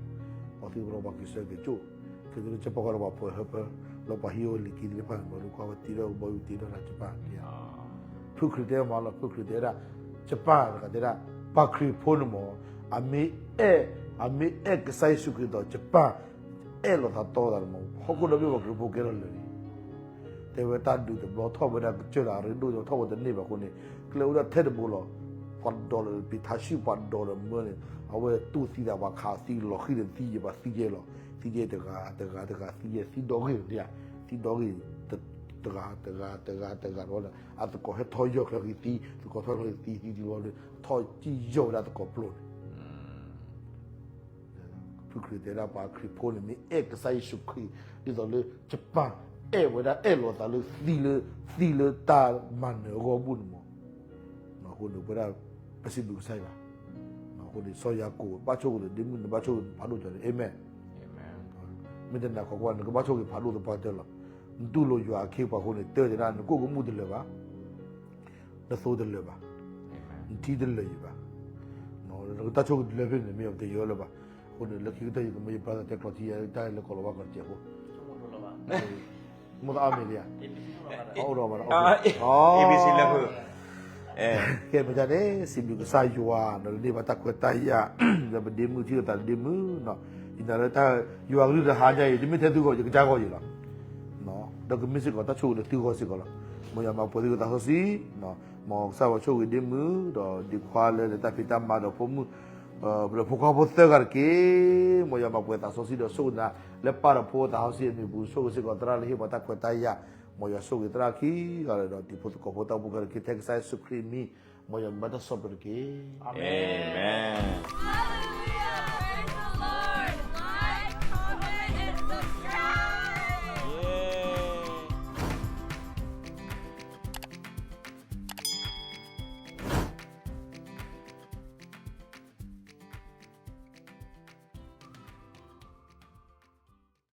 အီသံးကဘီပှၤက့ၤဆၢက့ၤကၠိၣ်, ကဲသ့ၣ်လၢကၠီပီၢ်ဃီဒီးပှၤဖှဲးဟၢဖၢ, လၢပှၤဟံးဝဲလံာ်က့သ့ၣ်တဖၣ်န့ၣ် ဘၣ်ဒုးကွၢ်ဝဲတ့ထီၣ်ကဘီယူၤတ့ထီၣ်လၢ Japan န့ၣ်ဧါ, ဖုခရံာ်တဲမးလီၤ ဖုခရံာ်တဲဒၣ်, Japan တဂၤတဲဒၣ်, ပှၤခရံာ်ဖိန့ၣ်မး, အမ့ၢ်အဲၣ်, အမ့ၢ်အဲၣ်ကစၢ်ယ့ၣ်ၡူးခရံာ်ဒီး Japan အဲၣ်လိာ်သးတီလိာ်သးန့ၣ်မး ဟီၣ်ခိၣ်ဒီဘ့ၣ်ပှၤခရံာ်ဖိကဲထီၣ်လၢာ်လံ, တဲဝဲတၢ်ဒုးတဘျီထီၣ်ဝဲဒၣ်ကစၢၢ်လၢအရ့ဒိၣ်ဒီးထီၣ်ဝဲတန့ၢ်ဘၣ်အဃိန့ၣ်, ကျဲအိၣ်ဒၣ်ထဲတဘိလီၤ, ပှၤဒိးလၢပံၤထါဆံၣ်ပှၤဒိးဒီးမၢန့ၣ်, အဝဲတူၢ်သံသးပှၤခးသံလီၤဃံၤဒီးသံယဲၢ်ပှၤသံယဲၢ်လီၤ, သံယဲၢ်တဂၤတဂၤတဂၤသံယဲၢ်သံဒီဂ့ၢ်ဧါ, သံဒီဂ့ၢ်, တဂၤတဂၤတဂၤတဂၤဒီး အသကိးဟဲထီၣ်ယီၢ်ချၢဃံၤသံ, သကိးထီၣ်ချၢဃံၤသံသံသံလီၤ, ထီၣ်ကံၣ်ယီၢ်ဝဲဒၣ်သကိးပျိန့ၣ် ဖုခရံာ်တဲဒၣ်ပှၤခရံာ်ဖိန့ၣ် မ့ၢ်အဲၣ်ကစၢ်ယ့ၣ်ၡူးခရံာ် ဒ်သိးလၢ Japan အဲၣ်ဝဲဒၣ်အဲၣ်လိာ်သးလၢသံလၢ, သံလၢတၢ်မၤနၢၤအဂီၢ်အဘူၣ်န့ၣ်မး, အဃိန့ၣ် ပဝဲဒၣ် ပစံးဘျုးကစၢ်ယွၤ, အဃိန့ၣ် စီၤယၤကိာ်ဘၣ်ဆိၣ်ဂ့ၤဒီးဒ့မုၣ်န့ၣ် ဘၣ်ဆိၣ်ဂ့ၤဖးဒိၣ်ကၠီန့ၣ် အၤမ့ၣ်, မ့ၢ်တနာ်ခီကွၢ် နကဘၣ်ဆိၣ်ဂ့ၤဖးဒိၣ်သပှၢ်တၢၢ်လီၤ, နတူၢ်လိာ်ယွၤအခ့အပှၤအဃိန့ၣ် တၢ်တဲဒၣ် နကိၣ်ကမူၣ်တလၢာ်ဘၣ် နသိတလၢာ်ဘၣ်, နထံတလၢာ်ယံၤဘၣ်, နကတၢ်ဆိၣ်ဂ့ၤတလၢာ်ဖဲန့ၣ် မ့ၢ်အီၤပတယၢလၢၤဘၣ်, အဃိန့ၣ် လၢခံကတၢၢ်ယကမၢယပျၢ်သးတဲကျိးထံယဲတၢ်လၢကီၢ်လီၤဘၣ်ကီၢ်တစဲးဖိ, မိၢ်သးအါမံၤလံဧါ, အအိၣ်ဒီးဘၣ်ဒီး, ကဲမ့ၢ်ဒ်န့ၣ် စံးဘျုးကစၢ်ယွၤ ဒီးန့ၢ်ဘၣ်တၢ်ခွဲးတၢ်ယာ် ဒီးပဒ့မုၣ်ထံၣ်လိာ်သးလၢဒ့မုၣ်, ယနာ်လၢတၢ် ယွၤကလုၢ်တဟါညါအံၤ တမ့ၢ်ထဲသုဂီၢ် ယကစၢ်ဂီၢ်ယံၤလီၤ, ဒီးကမ့ၢ်စ့ၢ်ကီးတၢ်ဆိၣ်ဂ့ၤလၢသုဂီၢ်စ့ၢ်ကီးလီၤ, မ်ယွၤမၤပှဲၤသုကသးစီဆှံ, မ်ကစၢ်ယွၤဆိၣ်ဂ့ၤဒ့မုၣ် ဒီးဒ့ခွါလၢနတၢ်ဖံးတၢ်မၤဒီးဖိမုၣ် ဒီးဖိခွါဖိသၢဂၤတက့ၢ်, မ်ယွၤမၤပှဲၤသးစီဆှံဒီးဆိၣ်ဂ့ၤနၤ လၢပၢ်ဒီးဖိသးစီဆှံအမံၤပူၤ ဆိၣ်ဂ့ၤစ့ၢ်ကီးသရၣ်လၢဟ့ၣ်ပှၤတၢ်ခွဲးတၢ်ယာ်, မ်ယွၤဆိၣ်ဂ့ၤသရၣ်ခံဂၤလၢာ်ဒီးတံၤဖိသကိးဖိတၢ်အိၣ်ဖှိၣ်ခဲလၢာ်တက့ၢ်, ထဲကစၢ်ယ့ၣ်ၡူးခရံာ်အမံၤ, မ်ယွၤမၤတၢ်စီၣ်ပတြၢၤတက့ၢ်, အၤမ့ၣ်.